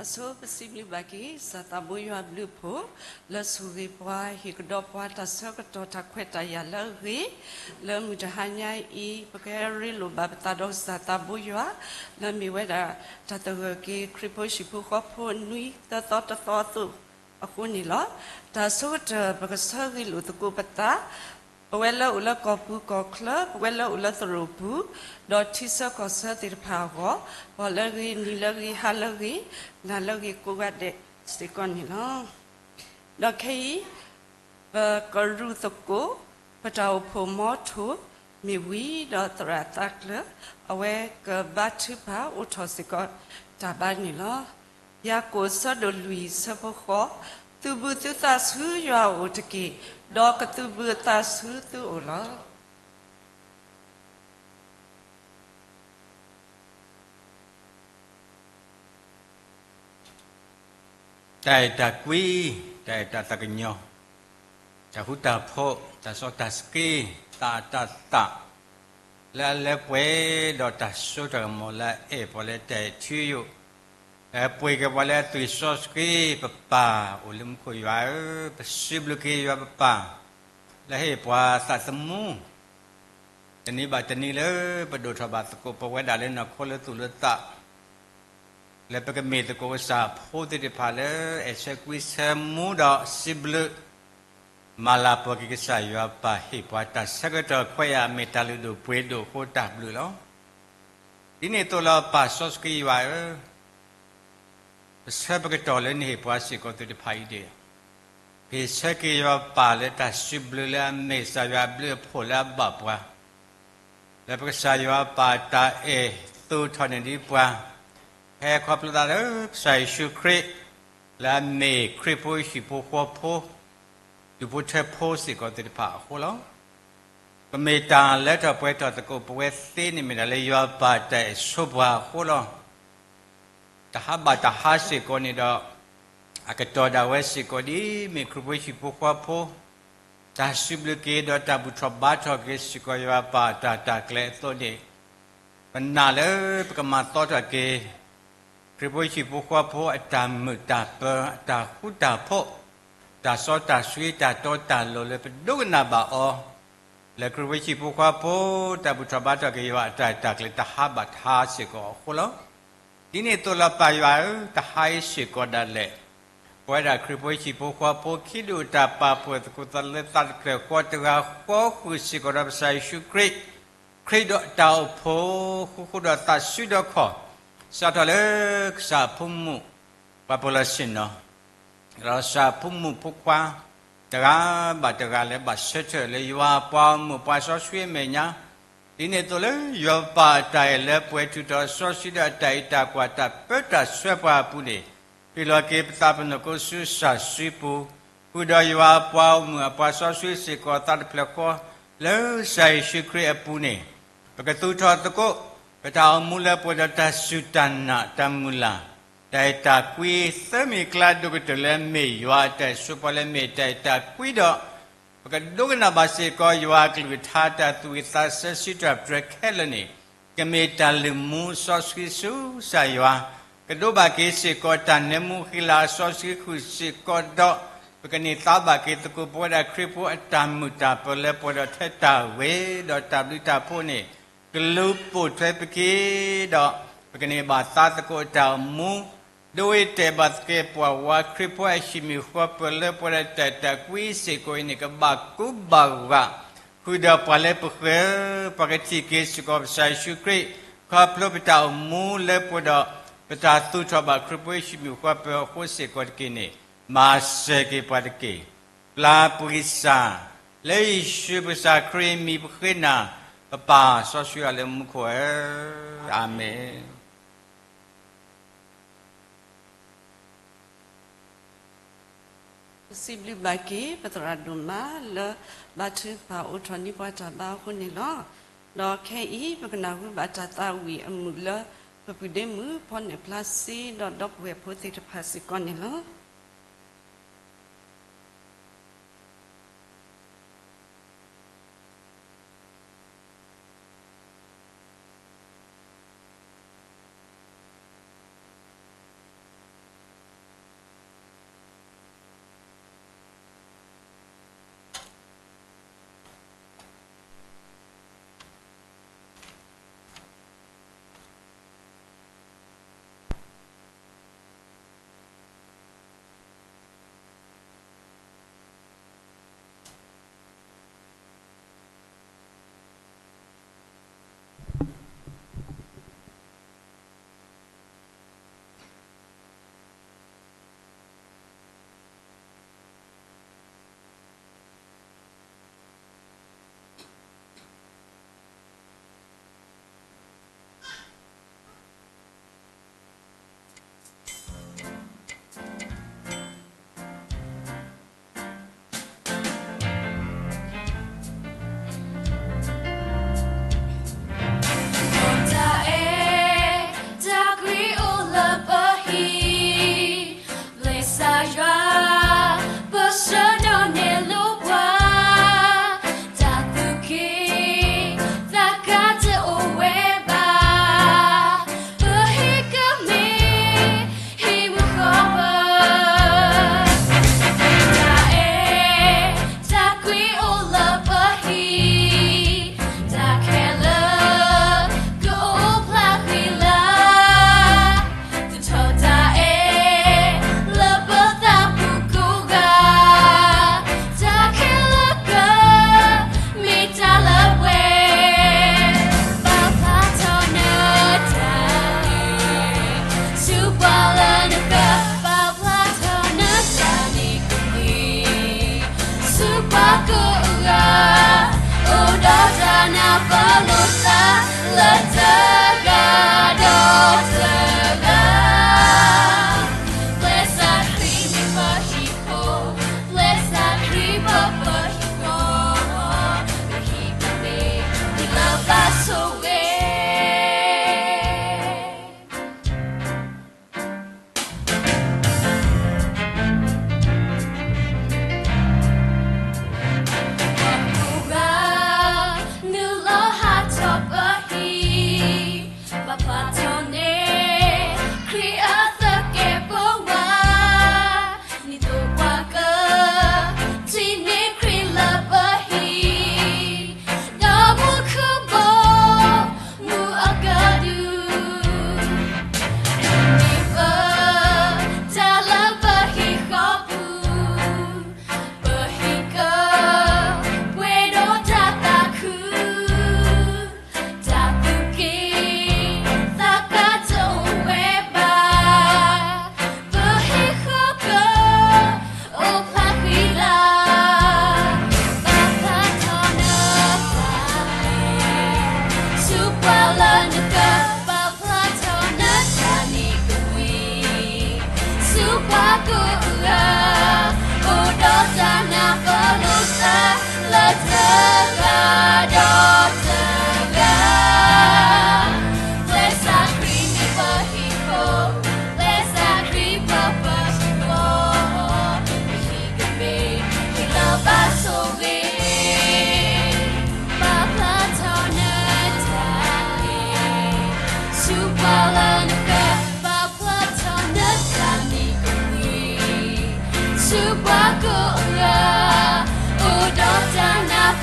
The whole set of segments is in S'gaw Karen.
အဆိပစံးဘျုးဘၣ်က့ၤ စၢ်သးဘိယွၤဘျုးဖှိၣ် လၢဆိၣ်ဂ့ၤပှၤ ဟ့ၣ်ကဒီးပှၤတၢ်ဆၢကတီၢ်တၢ်ခွဲးတၢ်ယာ်လၢအဂ့ၤ လၢမုၢ်တဟါညါအံၤ ပကရ့လိာ်ဘၣ်ပသးဒီးကစၢ်သးဘိယွၤ လၢမ့ၢ်ဝဲဒၣ်တၢ်သဂၢၢ်က့ၤခရံာ်ဖိဟံၣ်ဖိဃီဖိနွံသၢသီတသီအသိးအဃိန့ၣ်လီၤ. တၢ်အဆိကတၢၢ်ပကဆၢဂ့ၤလိာ်သကိးပသး ပဝဲလၢအိၣ်လၢကီၢ်ပူၤကီၢ်ချၢ ပဝဲလၢအိၣ်လၢသရိာ်ပူၤ ဒီးထံဆၢကီၢ်ဆၢသ့ၣ်တဖၣ်အဂီၢ် ဂီၤလၢအဂ့ၤ နံၤလၢအဂ့ၤ ဟါလၢအဂ့ၤ နၤလၢအဂ့ၤကိးဂၤဒဲးစ့ၢ်ကီးန့ၣ်လီၤ. ဒီးခဲအံၤ ပကရူၢ်သကိး ပတၢ်အိၣ်ဖှိၣ်မီထိၣ် မ့ၢ်ဝံၤဒီးသရၣ်သးကျၢၤ အဝဲကဘါထုကဖၣ်အိးထီၣ်စ့ၢ်ကီးတၢ်ဘါန့ၣ်လီၤ. ယၤကိာ်ဆၢဒိၣ်လွံၢ်ဆၢဖိဃိး, သုးဘူးသုသးဆူယွၤအအိၣ်တက့ၢ်, ဒီးကသုးဘူးအသးဆူသုအိၣ်လီၤ. တၢ်အဲၣ်တၢ်ကွံ, တၢ်အဲၣ်တၢ်သးကညီၤ, တၢ်ဃူတၢ်ဖိး, တၢ်စီတၢ်ဆှံ, သးအတၢ်သၣ်, လၢအလၢပှဲၤဒီးတၢ်စိတၢ်ကမီၤလၢအအဲၣ်ပှၤလၢတၢ်အဲၣ်ထံယိာ်, လၢအပှ့ၤက့ၤပှၤလၢအသွံၣ်စီဆှံ, ပပၢ်အိၣ်လၢမူခိၣ်ယွၤဧၢ, ပစံးဘျုးက့ၤယွၤပပၢ် လၢဟ့ၣ်ပှၤသးသမူ တနံၤဘၣ်တနံၤလၢပဒိၣ်ထီၣ်ဘၣ်သကိးပဝဲဒၣ်လၢနီၢ်ခိလၢသူၣ်လၢသး လၢပကမ့ၢ်သကိးကစၢ်ဖိသ့ၣ်တဖၣ်လၢအဲၣ်ဆၢကွံဆၢမူဒီးစံးဘျုး မၤလၤကပီၤက့ၤကစၢ်ယွၤပပၢ် ဟ့ၣ်ပှၤတၢ်ဆၢကတီၢ်ခွဲးယာ်အမ့ၢ်တၢ်လုၢ်ဒိၣ်ပှ့ၤဒိၣ်အဃိတၢ်ဘျုးလီၤ. ဒ်န့ၣ်အသိးလၢပၢ်စီဆှံယွၤဧၢ ပဆၢပကတီၢ်လၢနဟ့ၣ်ပှၤစ့ၢ်ကီးသ့ၣ်တဖၣ်အံၤဒၣ်, ဟ့ၣ်ဆၢက့ၤယွၤပပၢ်လၢတၢ်စံးဘျုးလၢအမ့ၢ်ကစၢ်ယွၤအဘျုးအဖှိၣ်လၢအဘၣ်ပှၤ လၢပကစၢ်ယွၤပပၢ်တၢ်အဲၣ်သိးထီၣ်န့ၢ်ဒံးပှၤ, ဟဲခီဖျိသးလၢကစၢ်ယ့ၣ်ၡူးခရံာ် လၢအမ့ၢ်ခရံာ်ဖိဟံၣ်ဖိဃီဖိ ဒူၣ်ဖိထၢဖိစ့ၢ်ကီးသ့ၣ်တဖၣ်အဃိလီၤ. ပမ့ၢ်တၢ်လၢထီၣ်ပှဲၤထီၣ်သကိးပဝဲသ့န့ၣ်မ့ၢ်ဒၣ်လၢယွၤပပၢ်တၢ်အဲၣ်ဆိပှၤအဃိလီၤ. တဟးဘၣ်တဟါစ့ၢ်ကီးန့ၣ်ဒီး အကတီၢ်ဒၣ်ဝဲစ့ၢ်ကီးဒ်မ့ၢ်ခရံာ်ဖိဟံၣ်ဖိဃီဖိ တၢ်စံးဘျုးက့ၤဒီးတၢ်ဘူၣ်ထီၣ်ဘါထီၣ်က့ၤစ့ၢ်ကီးယွၤပပၢ်တၢ်တၢ်ကျဲၤအသိးန့ၣ်, ပနာ်လၢပကမၤသီထီၣ်က့ၤ ခရံာ်ဖိဟံၣ်ဖိဃီဖိအတၢ်မုာ်တၢ်ပၢၤ အတၢ်ဃူတၢ်ဖိး, တၢ်စီတၢ်ဆှံ တၢ်တီတၢ်လိၤလၢပဒိကနၣ်ဘၣ်အီၤ, လၢခရံာ်ဖိဟံၣ်ဖိဃီဖိ တၢ်ဘူၣ်ထီၣ်ဘါထီၣ်က့ၤယွၤအတၢ်တၢ်ကျဲၤတဟးဘၣ်တဟါစ့ၢ်ကီးအဃိလီၤ. ဒ်န့ၣ်အသိးလၢပၢ်ယွၤဧၢ, တဟါအံၤစ့ၢ်ကီးဒၣ်လဲာ် ပဝဲဒၣ်ခရံာ်ဖိဟံၣ်ဖိဃီဖိ ခံဒူၣ်အတၢ်ပာ်ဖှိၣ်သကိးသးလၢသးတဖျၢၣ်ဃီတဂၤဃီဃုာ်စ့ၢ်ကီးဒီးပကစၢ်ယ့ၣ်ၡူးခရံာ်, ခရံာ်ဒီးတၢ်အိၣ်ဖှိၣ် ဃူဃူဒီးသးစုဒီးခီၣ်, စးထီၣ်လၢကစၢ်အဖိမုၣ် ပှၤပၢၤလီၢ်ဆ့ၣ်နီၤ ဒီးကစၢ်အဖိမုၣ်ဖိခွါ တဂၤဘၣ်တဂၤလၢဘၣ်ဆၢထၢၣ်လၢယွၤအပှၤဂီၢ်မုၢ်ပှၤစီဆှံအမဲာ်ညါ, ဒ်န့ၣ်အသိးလၢယွၤပပၢ်အတၢ်အဲၣ်လၢပှဲၤထူၣ်ထီၣ်စီဆှံဒီးအတၢ်အံးတၢ်ကွၢ်တၢ်ပၢတၢ်ဆှၢပှၤအပူၤန့ၣ်, ဟ့ၣ်လီၤက့ၤပသးပနီၢ်ခိဆူစၢ်စုပူၤ, ဃုာ်ဒီးယွၤအပှၤဂီၢ်မုၢ်အပှၤစီဆှံစ့ၢ်ကီးသးတဖျၢၣ်ဃီ, လၢကစၢ်ယ့ၣ်ၡူးခရံာ်အပူၤန့ၣ်, ပကသူၣ်ထီၣ်သကိး ပတၢ်အိၣ်မူလၢပှဲၤဒီးတၢ်စူၢ်တၢ်နာ်တၢ်မုၢ်လၢ်, တၢ်အဲၣ်တၢ်ကွံသၢမံၤအကျါဒိၣ်ကတၢၢ်လၢအမ့ၢ်ယွၤအတၢ်အဲၣ်ဆိပှၤလၢအမ့ၢ်တၢ်အဲၣ်တၢ်ကွံဒီး, ပကဒိကနၣ်ဘၣ်စ့ၢ်ကီးယွၤအကလုၢ်ကထါတၢ်သူၣ်ဝံၣ်သးဆၢဆံးတၢ်ပတြၢၤခဲလၢာ်န့ၣ်, ကမ့ၢ်တၢ်လုၢ်မူစီဆှံဆူကစၢ်ယွၤ, ကဒိးဘၣ်က့ၤစ့ၢ်ကီးတၢ်နၢမူဃံလၤအစီဆှံဃုာ်စ့ၢ်ကီးဒီး, ပကန့ၢ်သါဘၣ်က့ၤသကိးပဝဲဒၣ်ခရံာ်ဖိအတၢ်မုာ်တၢ်ပၢၤလၢပှဲၤဒီးထဲတၢ်ဂ့ၤဒီးတၢ်ဘျုးတၢ်ဖှိၣ်န့ၣ်, ကလူၤပိာ်ထွဲပက့ၤဒီး, ပကန့ၢ်ဘၣ်သါသကိးအတၢ်အိၣ်မူ, ဒိအ့ၣ်တဲာ်ဘၣ်သက့ၤပှၤဝါခရံာ်ဖိအဟံၣ်မုၢ်ဃီပၢၤလၢပှဲၤဒီးတၢ်အဲၣ်တၢ်ကွံစ့ၢ်ကီးအံၤန့ၣ် ကဘၣ်ကူဘၣ်ဂာ်, ဃုာ်ဒီးပှၤလၢပဃၢၤ, ပှၤကထံၣ်က့ၤစ့ၢ်ကီးပကစၢ်ယ့ၣ်ၡူးခရံာ်, ခီဖျိပတၢ်အိၣ်မူလၢပှဲၤဒီး, ပတၢ်သူၣ်ထီၣ်ဘၣ်ခရံာ်ဖိဟံၣ်မုၢ်ဃီပၢၤအဃိစ့ၢ်ကီးတက့ၢ်န့ၣ်, မၤစၢၤက့ၤပှၤတက့ၢ်. ပျၢ်ပှံၤစၢ်, လၢယ့ၣ်ၡူးပကစၢ်ခရံာ်အမံၤပဃ့နၤ, ပပၢ်စီဆှံယွၤလၢမူခိၣ်ဧၢ, အၤမ့ၣ်. ပစံးဘျုးဘၣ်က့ၤ ပသရၣ်ဒိၣ်မးလၢ ဘါထုကဖၣ်အိးထီၣ်န့ၢ်ပှၤတၢ်ဘါအဃိန့ၣ်လီၤ. ဒီးခဲအံၤ ပကနၢ်ဟူဘၣ်တၢ်သးဝံၣ်အမုာ်လၢ ပပုၢ်ဒ့မုၣ် ဖီနၢၣ်ဖျါစ့ ဒီးဒီပုၢ်ဝဲၢ်ဖိသ့ၣ်တဖၣ်စ့ၢ်ကီးန့ၣ်လီၤ. ပ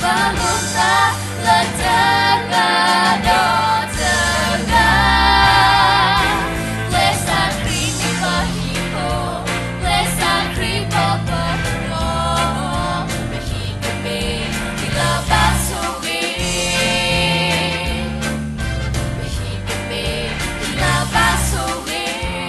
ပလိၣ်သးလၢတဂၤဒီးတဂၤ, ကျဲးစၢ်ခရံာ်န့ၣ်ပဟံၣ်ဖိ, ကျဲးစၢ်ခရံာ်ပပှၤကညီ, ပဟံၣ်ကမ့ၢ်ဟံၣ်လၢဘၣ်ဆိၣ်ဂ့ၤ, ပဟံၣ်ကမ့ၢ်ဟံၣ်လၢဘၣ်ဆိၣ်ဂ့ၤ.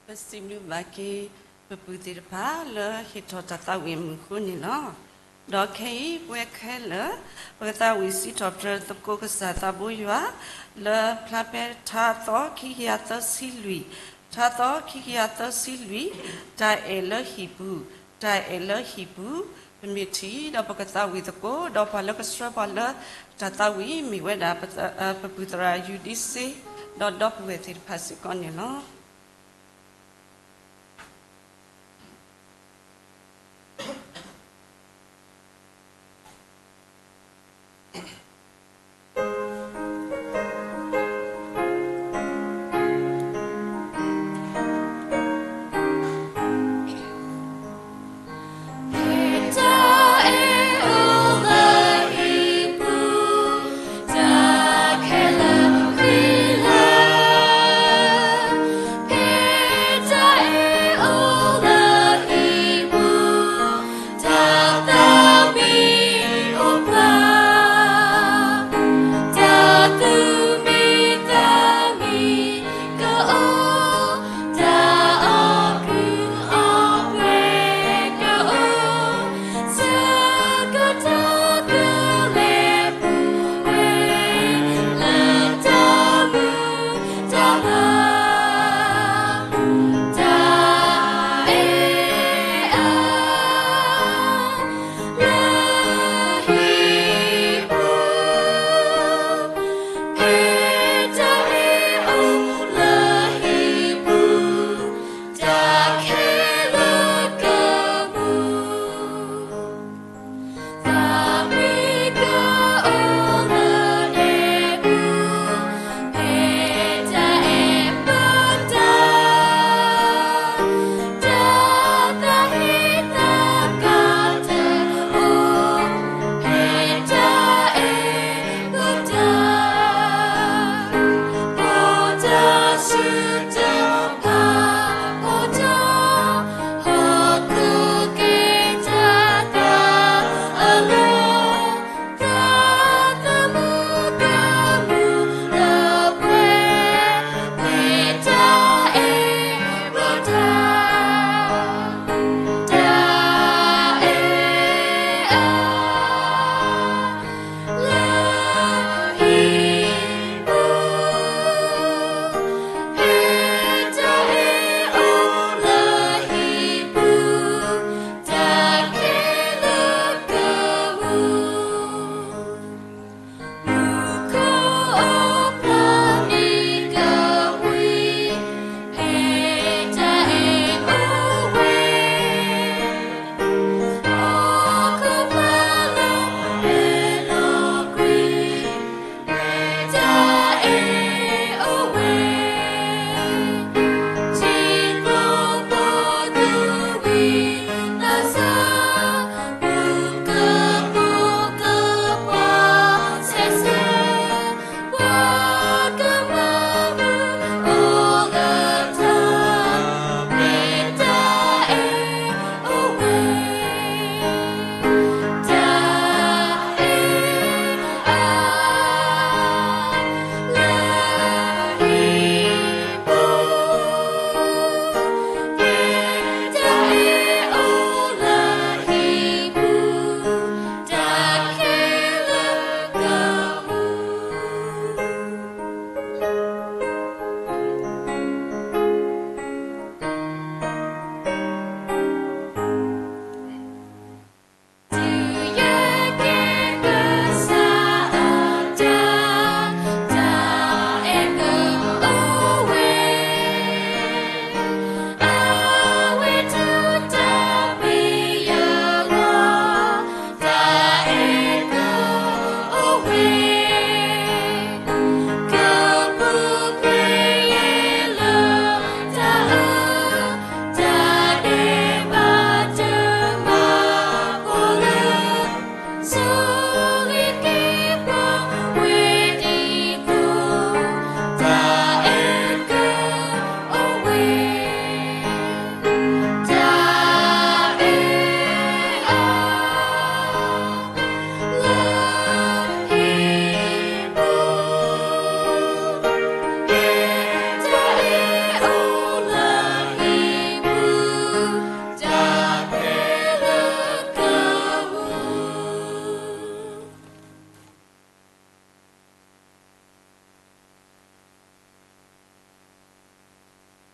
ပစံးဘျုးဘၣ်က့ၤ ပပုၢ်သ့ၣ်တဖၣ်လၢဟ့ၣ်ထီၣ်တၢ်သးဝံၣ်အမုာ်အဃိန့ၣ်လီၤ. ဒီးခဲအံၤပဝဲခဲလၢာ် ပကသးဝံၣ်စံးထီၣ်ပတြၢၤသကိးကစၢ်သးဘိယွၤ လၢဖျါဖဲထါသီခံကယၤသၢဆံလွံၢ်, ထါသီခံကယၤသၢဆံလွံၢ်, တၢ်အဲၣ်လၢဟံၣ်ပူၤ, တၢ်အဲၣ်လၢဟံၣ်ပူၤ, ပမ့ၢ်ထံၣ်ဒီးပကသးဝံၣ်သကိး ဒီးပှၤလၢကဆှၢပှၤလၢတၢ်သးဝံၣ်မ့ၢ်ဝဲဒၣ် ပပုၢ်သရၣ်ယူဒံစ့ ဒီးဒီပုၢ်ဝဲၢ်သ့ၣ်တဖၣ်စ့ၢ်ကီးန့ၣ်လီၤ.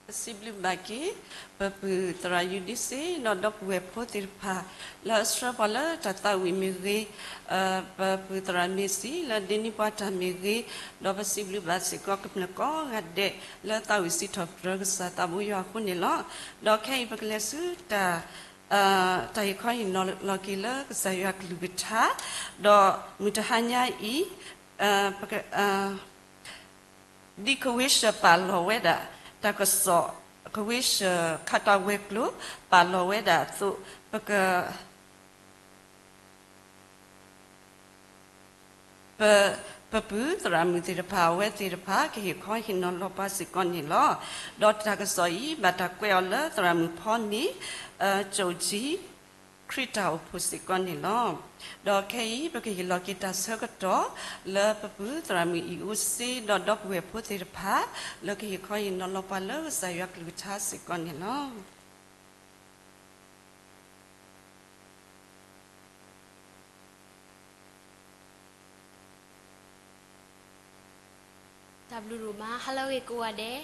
ပစံးဘျုးဘၣ်က့ၤ ပပုၢ်သရၣ်ယူဒံစ့ ဒီးဒီပုၢ်ဝဲၢ်ဖိသ့ၣ်တဖၣ် လၢအဆှၢပှၤလၢတၢ်သးဝံၣ်မ့ၢ်ဂ့ၤ, ပပုၢ်သရၣ်မ့ၢ်စံ လၢဒ့န့ၢ်ပှၤတၢ်မ့ၢ်ဂ့ၤ, ဒီးပစံးဘျုးဘၣ်စ့ၢ်ကီးကမျၢၢ်ကိးဂၤဒဲး လၢသးဝံၣ်စံးထီၣ်ပတြၢၤကစၢ်သးဘိယွၤအဃိန့ၣ်လီၤ. ဒီးခဲအံၤပကလဲၤဆူတၢ် တၢ်ဟ့ၣ်ခီဟ့ၣ်နီၤလီၤက့ၤလၢကစၢ်ယွၤကလုၢ်ကထါ, ဒီးမုၢ်တဟါညါအံၤ ဒ်ကဝ့ၢ်ဆၢၣ်ပာ်လီၤဝဲဒၣ် တၢ်ကစီၣ် ကဝ့ၢ်ဆၢၣ်ခးတၢ်ဝဲၤကျိၤ ပာ်လီၤဝဲဒၣ်အသိး ပက ပ ပပုၢ်သရၣ်မုၣ်သ့ၣ်တဖၣ် အဝဲသ့ၣ်တဖၣ် ကဟ့ၣ်ခီဟ့ၣ်နီၤလီၤပှၤစ့ၢ်ကီးန့ၣ်လီၤ. ဒီးတၢ်ကစီၣ်အံၤ ဘၣ်တၢ်ကွဲးအီၤလၢသရၣ်မုၣ်ဖီနံၤ ကၠိၣ်ကၠံ ခရံာ်တၢ်အိၣ်ဖှိၣ်စ့ၢ်ကီးန့ၣ်လီၤ. ဒီးခဲအံၤ ပကဟ့ၣ်လီၤက့ၤတၢ်ဆၢကတီၢ် လၢပပုၢ်သရၣ်မုၣ်အံၣ်အူစ့ ဒီးဒီပုၢ်ဝဲၢ်ဖိသ့ၣ်တဖၣ် လၢကဟ့ၣ်ခီဟ့ၣ်နီၤလီၤပှၤလၢကစၢ်ယွၤကလုၢ်ကထါစ့ၢ်ကီးန့ၣ်လီၤ. တၢ်ဘျုးဒိၣ်မး ဟါလၢအဂ့ၤကိးဂၤဒဲး,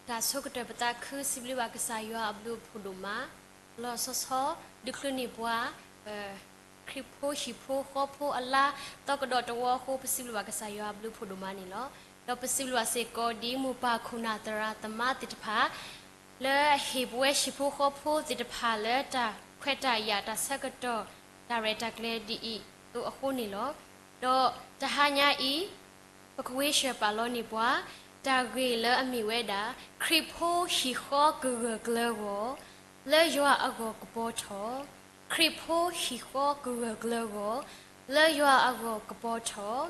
တၢ်ဆိကတၢၢ်ပသးခု စံးဘျုးဘၣ်ကစၢ်ယွၤအဘျုးအဖှိၣ်ဒိၣ်မး, လီၤဆီဆီ ဒုးချုးန့ၢ်ပှၤ ခရံာ်ဖိဟံၣ်ဖိဃီဖိအလါ သီကဒီးတဝီအဃိ ပစံးဘျုးဘၣ်ကစၢ်ယွၤအဘျုးအဖှိၣ်ဒိၣ်မးန့ၣ်လီၤ. ဒီးပစံးဘျုးဘၣ်စ့ၢ်ကီး ဒ်မိၢ်ပၢ်ခိၣ်နၢ်သရၣ်သမါသ့ၣ်တဖၣ် လၢအဟ့ၣ်ပဝဲဟံၣ်ဖိဃီဖိသ့ၣ်တဖၣ်လၢတၢ်ခွဲးတၢ်ယာ်တၢ်ဆၢကတီၢ် တၢ်ရဲၣ်တၢ်ကျဲၤဒ်အံၤအသိးအဃိန့ၣ်လီၤ. ဒီးတဟါညါအံၤ ပကဝ့ၢ်ဆၢၣ်ပာ်လီၤန့ၢ်ပှၤ တၢ်ဂ့ၢ်လၢအမ့ၢ်ဝဲဒၣ် ခရံာ်ဖိဟံၣ်ဃီကဂၢၢ်ကျၢၤအဂီၢ် လၢယွၤအဂီၢ်ကပီၤထီၣ်, ခရံာ်ဖိဟံၣ်ဃီကဂၢၢ်ကျၢၤအဂီၢ် လၢယွၤအဂီၢ်ကပီၤထီၣ်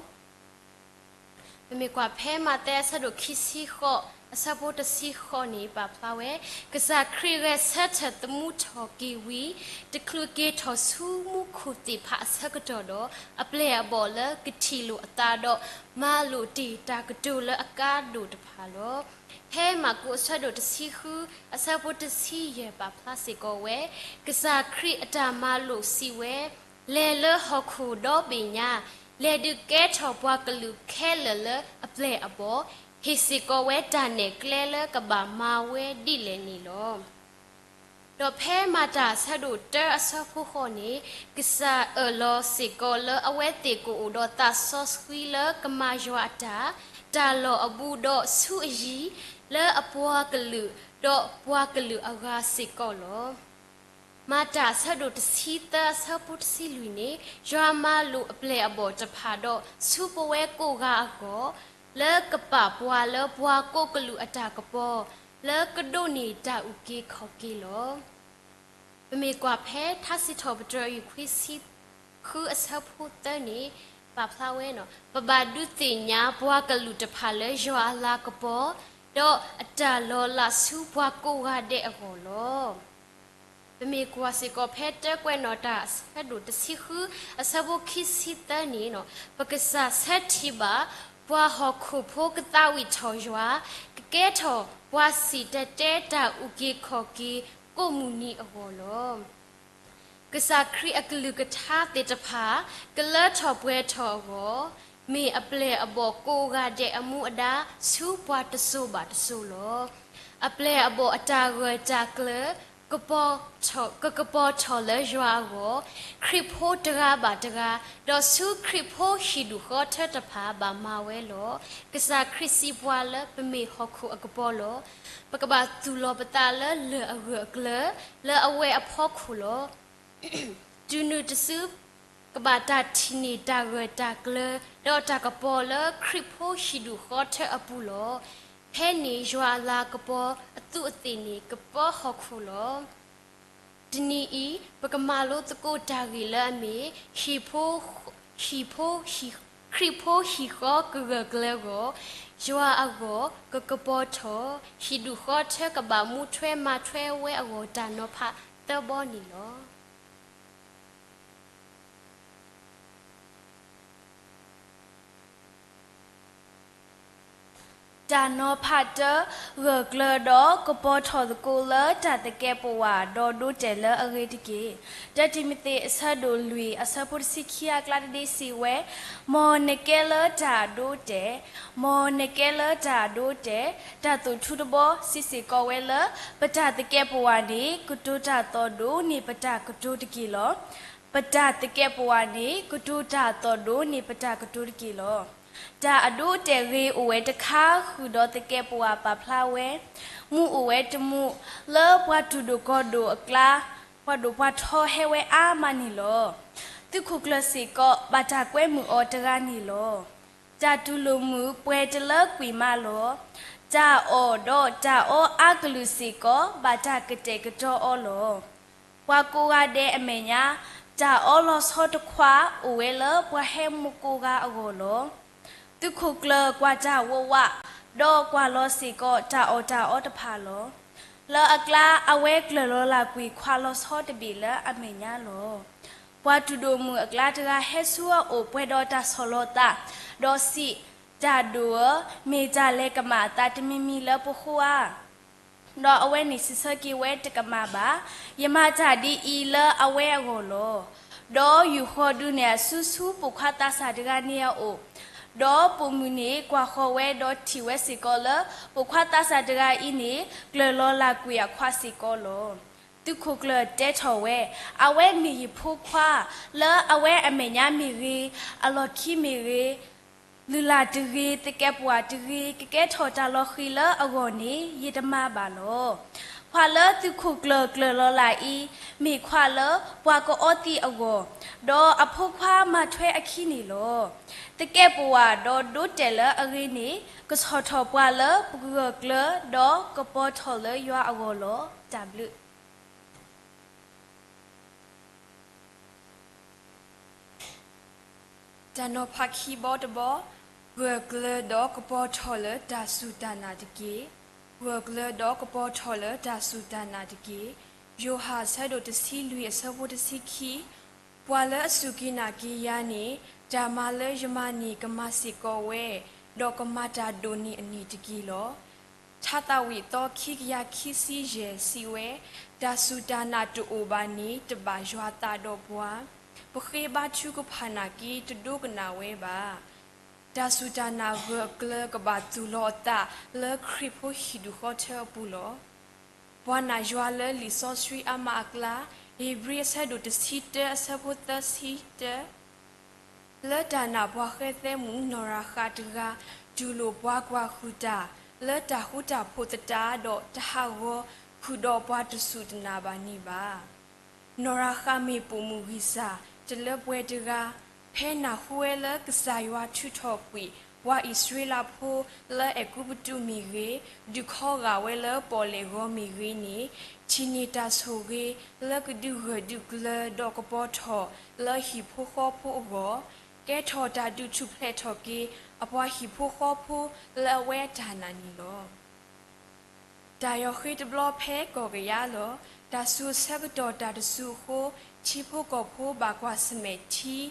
ပမ့ၢ်ကွၢ်ဖဲမးသဲအဆၢဒိၣ်ခံဆံဃိး အဆၢဖိတဆံဃိးန့ၣ် ပာ်ဖျါဝဲ, ကစၢ်ခရံာ်ဂဲၤဆၢထၢၣ်သမူထီၣ်က့ၤဝံၤ တချုးက့ၤထီၣ်ဆူမူခိၣ်သ့ၣ်တဖၣ်အဆၢကတီၢ်ဒီး အပျဲၢ်အဘီၣ်လၢကထံၣ်လိာ်အသးဒီး မၤလိာ်တ့ၢ်တၢ်ကတိၤလၢအကါဒိၣ်တဖၣ်လီၤ. ဖဲမၢ်ကူးအဆၢဒိၣ်တဆံဃု အဆၢဖိတဆံယဲၢ်ပာ်ဖျါစ့ၢ်ကီးဝဲ, ကစၢ်ခရံာ်အတၢ်မၤလိာ်စံးဝဲ, လဲၤလၢဟီၣ်ခိၣ်ဒီဘ့ၣ်ညါ, လဲၤဒုးကဲထီၣ်ပှၤကလုာ်ခဲလၢာ်လၢအပျဲၢ်အဘီၣ်, ဟ့ၣ်စ့ၢ်ကီးဝဲတၢ်နဲၣ်ကျဲလၢကဘၣ်မၤဝဲဒ်လဲၣ်န့ၣ်လီၤ. ဒီးဖဲမၤတၢ်အဆၢဒိၣ်တၢအဆၢဖိဃိးန့ၣ်, ကစၢ်အၢၣ်လီၤစ့ၢ်ကီးလၢအဝဲသ့ၣ်ကအိၣ်ဒီးသးစီဆှံလၢကမၤယွၤအတၢ်, တၢ်လီၢ်အဘူးဒီးဆူအယံၤ, လၢအပှၤကလုာ်, ဒီးပှၤကလုာ်အဂၤစ့ၢ်ကီးလီၤ. မၤတၢ်အဆၢဒိၣ်တဆံသၢအဆၢဖိတဆံလွံၢ်န့ၣ်, ယွၤမၤလိာ်အပျဲၢ်အဘီၣ်တဖၣ်ဒီးဆူပဝဲကိးဂၤအဂီၢ်, လၢကပာ်ပှၤလၢပှၤကိးကလုာ်အတၢ်ကပီၤ, လၢကဒိးန့ၢ်တၢ်အုၣ်က့ၤခီၣ်က့ၤလီၤ. ပမ့ၢ်ကွၢ်ဖဲထါစံးထီၣ်ပတြၢၤအယုၢ်ခွံဆံဃုအဆၢဖိသၢန့ၣ် ပာ်ဖျါဝဲ, ပဘၣ်ဒုးသ့ၣ်ညါပှၤကလုာ်တဖၣ်လၢယွၤအလၤကပီၤ, ဒီးအတၢ်လီၤလးဆူပှၤကိးဂၤဒဲးအဂီၢ်လီၤ. ပမ့ၢ်ကွၢ်စ့ၢ်ကီးဖဲတၢကွဲးနီၣ်တၢ်အဆၢဒိၣ်တဆံဃုအဆၢဖိခံဆံသၢန့ၣ်, ပကစၢ်ဆၢထံးဘၣ် ပှၤဟီၣ်ခိၣ်ဖိကသးဝံၣ်ထီၣ်ယွၤ, ကကဲထီၣ်ပှၤစံၣ်တဲၤတဲတၢ်အုၣ်က့ၤခီၣ်က့ၤကိးမုၢ်နံၤအဂီၢ်လီၤ. ကစၢ်ခရံာ်အကလုၢ်ကထါသ့ၣ်တဖၣ် ကလၢထီၣ်ပှဲၤထီၣ်အဂီၢ်, မ့ၢ်အပျဲၢ်အဘီၣ်ကိးဂၤဒဲးအမူအဒါ ဆူပှၤတစိၤဘၣ်တစိၤလီၤ. အပျဲၢ်အဘီၣ်အတၢ်ဂၢၢ်တၢ်ကျၢၤ ကကပီၤထီၣ်လၢယွၤအဂီၢ်, ခရံာ်ဖိတဂၤဘၣ်တဂၤ, ဒီးဆူခရံာ်ဖိဟံၣ်ဒူၣ်ဃီထၢတဖၣ်ဘၣ်မၤဝဲလီၤ. ကစၢ်ခရံာ်စံးပှၤလၢပမ့ၢ်ဟီၣ်ခိၣ်အကပီၤလီၤ. ပကဘၣ်သူၣ်လီၤပသးလၢလၢၢ်အဂၢၢ်အကျၢၤ လၢအဝဲအဖီခိၣ်လီၤ. တုၤနုၤတစု ကဘၣ်တၢ်ထံၣ်န့ၢ်တၢ်ဂၢၢ်တၢ်ကျၢၤ ဒီးတၢ်ကပီၤလၢခရံာ်ဖိဟံၣ်ဒူၣ်ဃီထၢအပူၤလီၤ. ဖဲန့ၣ်ယွၤအလၤကပီၤအသူးအသ့ၣ်န့ၣ် ကပၢဟီၣ်ခိၣ်လီၤ. တနံၤအံၤ ပကမၤလိသကိးတၢ်ဂ့ၢ်လၢအမ့ၢ် ဟံၣ်ဖိ, ဟံၣ်ဖိ, ခရံာ်ဖိဟံၣ်ဃီကဂၢၢ်ကျၢၤအဂီၢ်, ယွၤအဂီၢ်ကကပီၤထီၣ်, ဟံၣ်ဒူၣ်ဃီထၢကဘၣ်မူထွဲမၤထွဲဝဲအဂီၢ် တၢ်နီၤဖးသၢဘီန့ၣ်လီၤ. တၢ်နီၤဖးတၢ, ဂၢၢ်ကျၢၤဒီးကပီၤထီၣ်သကိးလၢတၢ်သကဲးပဝး ဒီးဒိးတဲာ်လၢအဂ့ၤတက့ၢ်. တၢတံၤမသ့း အဆၢဒိၣ်လွံၢ် အဆၢဖိတဆံခံ အကျါတဒ့စံးဝဲ, မ်နကဲလၢတၢ်အဒိးတဲာ်, မ်နကဲလၢတၢ်အဒိးတဲာ်, တၢ်သိၣ်ထူတဘီ စံးစ့ၢ်ကီးဝဲလၢ ပတၢ်သကဲးပဝးန့ၣ် ကတိၤတၢ်သီၣ်ဒိၣ်န့ၢ်ပတၢ်ကတိၤတက့ၢ်လီၤ. ပတၢ်သကဲးပဝးန့ၣ် ကတိၤတၢ်သီၣ်ဒိၣ်န့ၢ်ပတၢ်ကတိၤတက့ၢ်လီၤ. တၢ်အဒိးတဲာ်ဂ့ၤအိၣ်ဝဲတခါ ဃုာ်ဒီးသကဲးပဝးပာ်ဖျါဝဲ, မူးအိၣ်ဝဲတမူး လၢပှၤတူၢ်ဒိၣ်ကီၤဒိၣ်အကျါ ပှၤဒိၣ်ပှၤထီဟဲဝဲအါမးန့ၣ်လီၤ. သုးခိၣ်ကျၢၢ်စ့ၢ်ကီး ဘၣ်တၢ်ကွဲမုာ်အီၤတဂၤန့ၣ်လီၤ. တၢ်တူၢ်လိာ်မုာ်ပှဲၤတလၢကွံာ်မးလီၤ. တၢ်အီၣ်ဒီးတၢ်အီအါကလုာ်စ့ၢ်ကီး ဘၣ်တၢ်ကတဲာ်ကတီၤအီၤလီၤ. ပှၤကိးဂၤဒဲးအမဲာ်ညါ တၢ်အီလီၤဆီတခွး အိၣ်ဝဲလၢပှၤဟဲမူးကိးဂၤအဂီၢ်လီၤ. သုးခိၣ်ကျၢၢ်ကွၢ်တၢ်ဝးဝး ဒီးကွၢ်လီၤစ့ၢ်ကီးတၢ်အီၣ်တၢ်အီတဖၣ်လီၤ. လၢအကျါ အဝဲကျၢၢ်လီၤလၢ်ကွံာ် ခွးလီၤဆီတဘ့ၣ်လၢအမဲာ်ညါလီၤ. ပှၤတူၢ်ဒိၣ်မုၣ်အကျါတဂၤဟဲဆူအအိၣ် ပှဲၤဒီးတၢ်ဆီၣ်လီၤသး, ဒီးစံး, တၢ်ဒိၣ်ဧၢ, မ့ၢ်တၢ်လဲၤကမၣ်အသးတမံၤမံၤလၢပဃိဧါ. ဒီးအဝဲန့ၣ်စံးဆၢက့ၤဝဲတကမၣ်ဘၣ်. ယမၤတၢ်ဒ်အံၤလၢအဝဲအဂီၢ်လီၤ. ဒီးယူာ်ဃီၤဒုးနဲၣ်အစုဆူ ပိာ်ခွါသးစၢ်တဂၤန့ၣ်အအိၣ်, ဒီးပိာ်မုၣ်န့ၣ်ကွၢ်ဃီၤဝဲ ဒီးထံၣ်ဝဲစ့ၢ်ကီးလၢ ပိာ်ခွါသးစၢ်တဂၤအံၤန့ၣ် ကျၢၢ်လီၤလၢ်ကွံာ်အခွးစ့ၢ်ကီးလီၤ. သုးခိၣ်ကျၢၢ်တဲထီၣ်ဝဲ, အဝဲမ့ၢ်ယဖိခွါ, လၢအဝဲအမဲာ်ညါမ့ၢ်ဂ့ၤ, အလီၢ်ခံမ့ၢ်ဂ့ၤ, လုၢ်လၢ်တဂ့ၤ, သကဲးပဝးတဂ့ၤ, ကကဲထီၣ်တၢ်လီၤဃံၤလၢအဂီၢ်န့ၣ် ယတမၤဘၣ်လီၤ. ပှၤလၢသုးခိၣ်ကျၢၢ်ကျၢၢ်လီၤလၢ်အံၤ, မ့ၢ်ခွါလၢပှၤကအီသံးအဂီၢ်, ဒီးအဖိခွါမၤထွဲအခံန့ၣ်လီၤ. သကဲးပဝးဒီးဒိးတဲာ်လၢအဂ့ၤန့ၣ် ကဆီၣ်ထီၣ်ပှၤလၢပဂၢၢ်ကျၢၤ ဒီးကပီၤထီၣ်လၢယွၤအဂီၢ်လီၤ. တၢ်ဘျုး တၢ်နီၤဖးခံဘီတဘီ, ဂၢၢ်ကျၢၤဒီးကပီၤထီၣ်လၢတၢ်စူၢ်တၢ်နာ်တက့ၢ်. ဂၢၢ်ကျၢၤဒီးကပီၤထီၣ်လၢတၢ်စူၢ်တၢ်နာ်တက့ၢ်. ယိၤဟၣ်အဆၢဒိၣ်တဆံလွံၢ်အဆၢဖိတဆံခံ, ပှၤလၢအစူၢ်က့ၤနာ်က့ၤယၤန့ၣ်, တၢ်မၤလၢယမၤန့ၣ်ကမၤစ့ၢ်ကီးဝဲ, ဒီးကမၤတၢ်ဒိၣ်န့ၢ်အန့ၣ်တက့ၢ်လီၤ. ထါသးဝံၣ်သီခံကယၤခံဆံယဲၢ်စံးဝဲ, တၢ်စူၢ်တၢ်နာ်တအိၣ်ဘၣ်န့ၣ် တဘၣ်ယွၤသးဒီးပှၤ, ပဃ့ဘါထုကဖၣ်နာ်က့ တဒိကနၣ်ဝဲဘၣ်. တၢ်စူၢ်တၢ်နာ်ဂၢၢ်အကျၢၤကဘၣ်သူၣ်လီၤအသးလၢခရံာ်ဖိဟံၣ်ဒူၣ်ဃီထၢအပူၤလီၤ. ပှၤနာ်ယွၤလၢလံာ်စီဆှံအါမးအကျါ, ဧ့ၤဘြံၤအဆၢဒိၣ်တဆံတၢအဆၢဖိသၢဆံတၢ လၢတၢ်နာ်ပှၤဃဲသဲမုၣ် နီၢ်ရၤဃးတဂၤ တူၢ်လိာ်ပှၤကွၢ်ဟုၣ်တၢ် လၢတၢ်ဃူတၢ်ဖိးသတးဒီး တဟးဂီၤဃုာ်ဒီးပှၤတစူၢ်တနာ်ဘၣ်န့ၣ်ဘၣ်. နီၢ်ရၤဃးမ့ၢ်ပိာ်မုၣ်ဂံၢ်စၢ်တလၢပှဲၤတဂၤ, ဖဲနၢ်ဟူဝဲလၢကစၢ်ယွၤထုးထီၣ်ကွံာ် ပှၤအံၣ်စရ့လးဖိလၢအဲၤကူပတူးမ့ၢ်ဂ့ၤ, ဒုးခီဂာ်ဝဲလၢပီၣ်လဲၣ်ဂီၤမ့ၢ်ဂ့ၤန့ၣ်, ထံၣ်န့ၢ်တၢ်ဆိၣ်ဂ့ၤလၢကဒုးဂၢၢ်ဒုးကျၢၤဒီးကပီၤထီၣ်လၢဟံၣ်ဖိဃီဖိအဂီၢ်, ကဲထီၣ်တၢ်ဒုးထူၣ်ဖျဲးထီၣ်က့ၤ အပှၤဟံၣ်ဖိဃီဖိလၢအဝဲအတၢ်နာ်န့ၣ်လီၤ. တၢ်ယီၤဃ့တဘျီဖဲကီၢ်ကယၤလီၤ. တၢ်စူၤအဆၢကတီၢ်တၢ်တစူၤအဃိ, ထံဖိကီၢ်ဖိဘၣ်ကွၢ်ဆၢၣ်မဲာ်ထံ,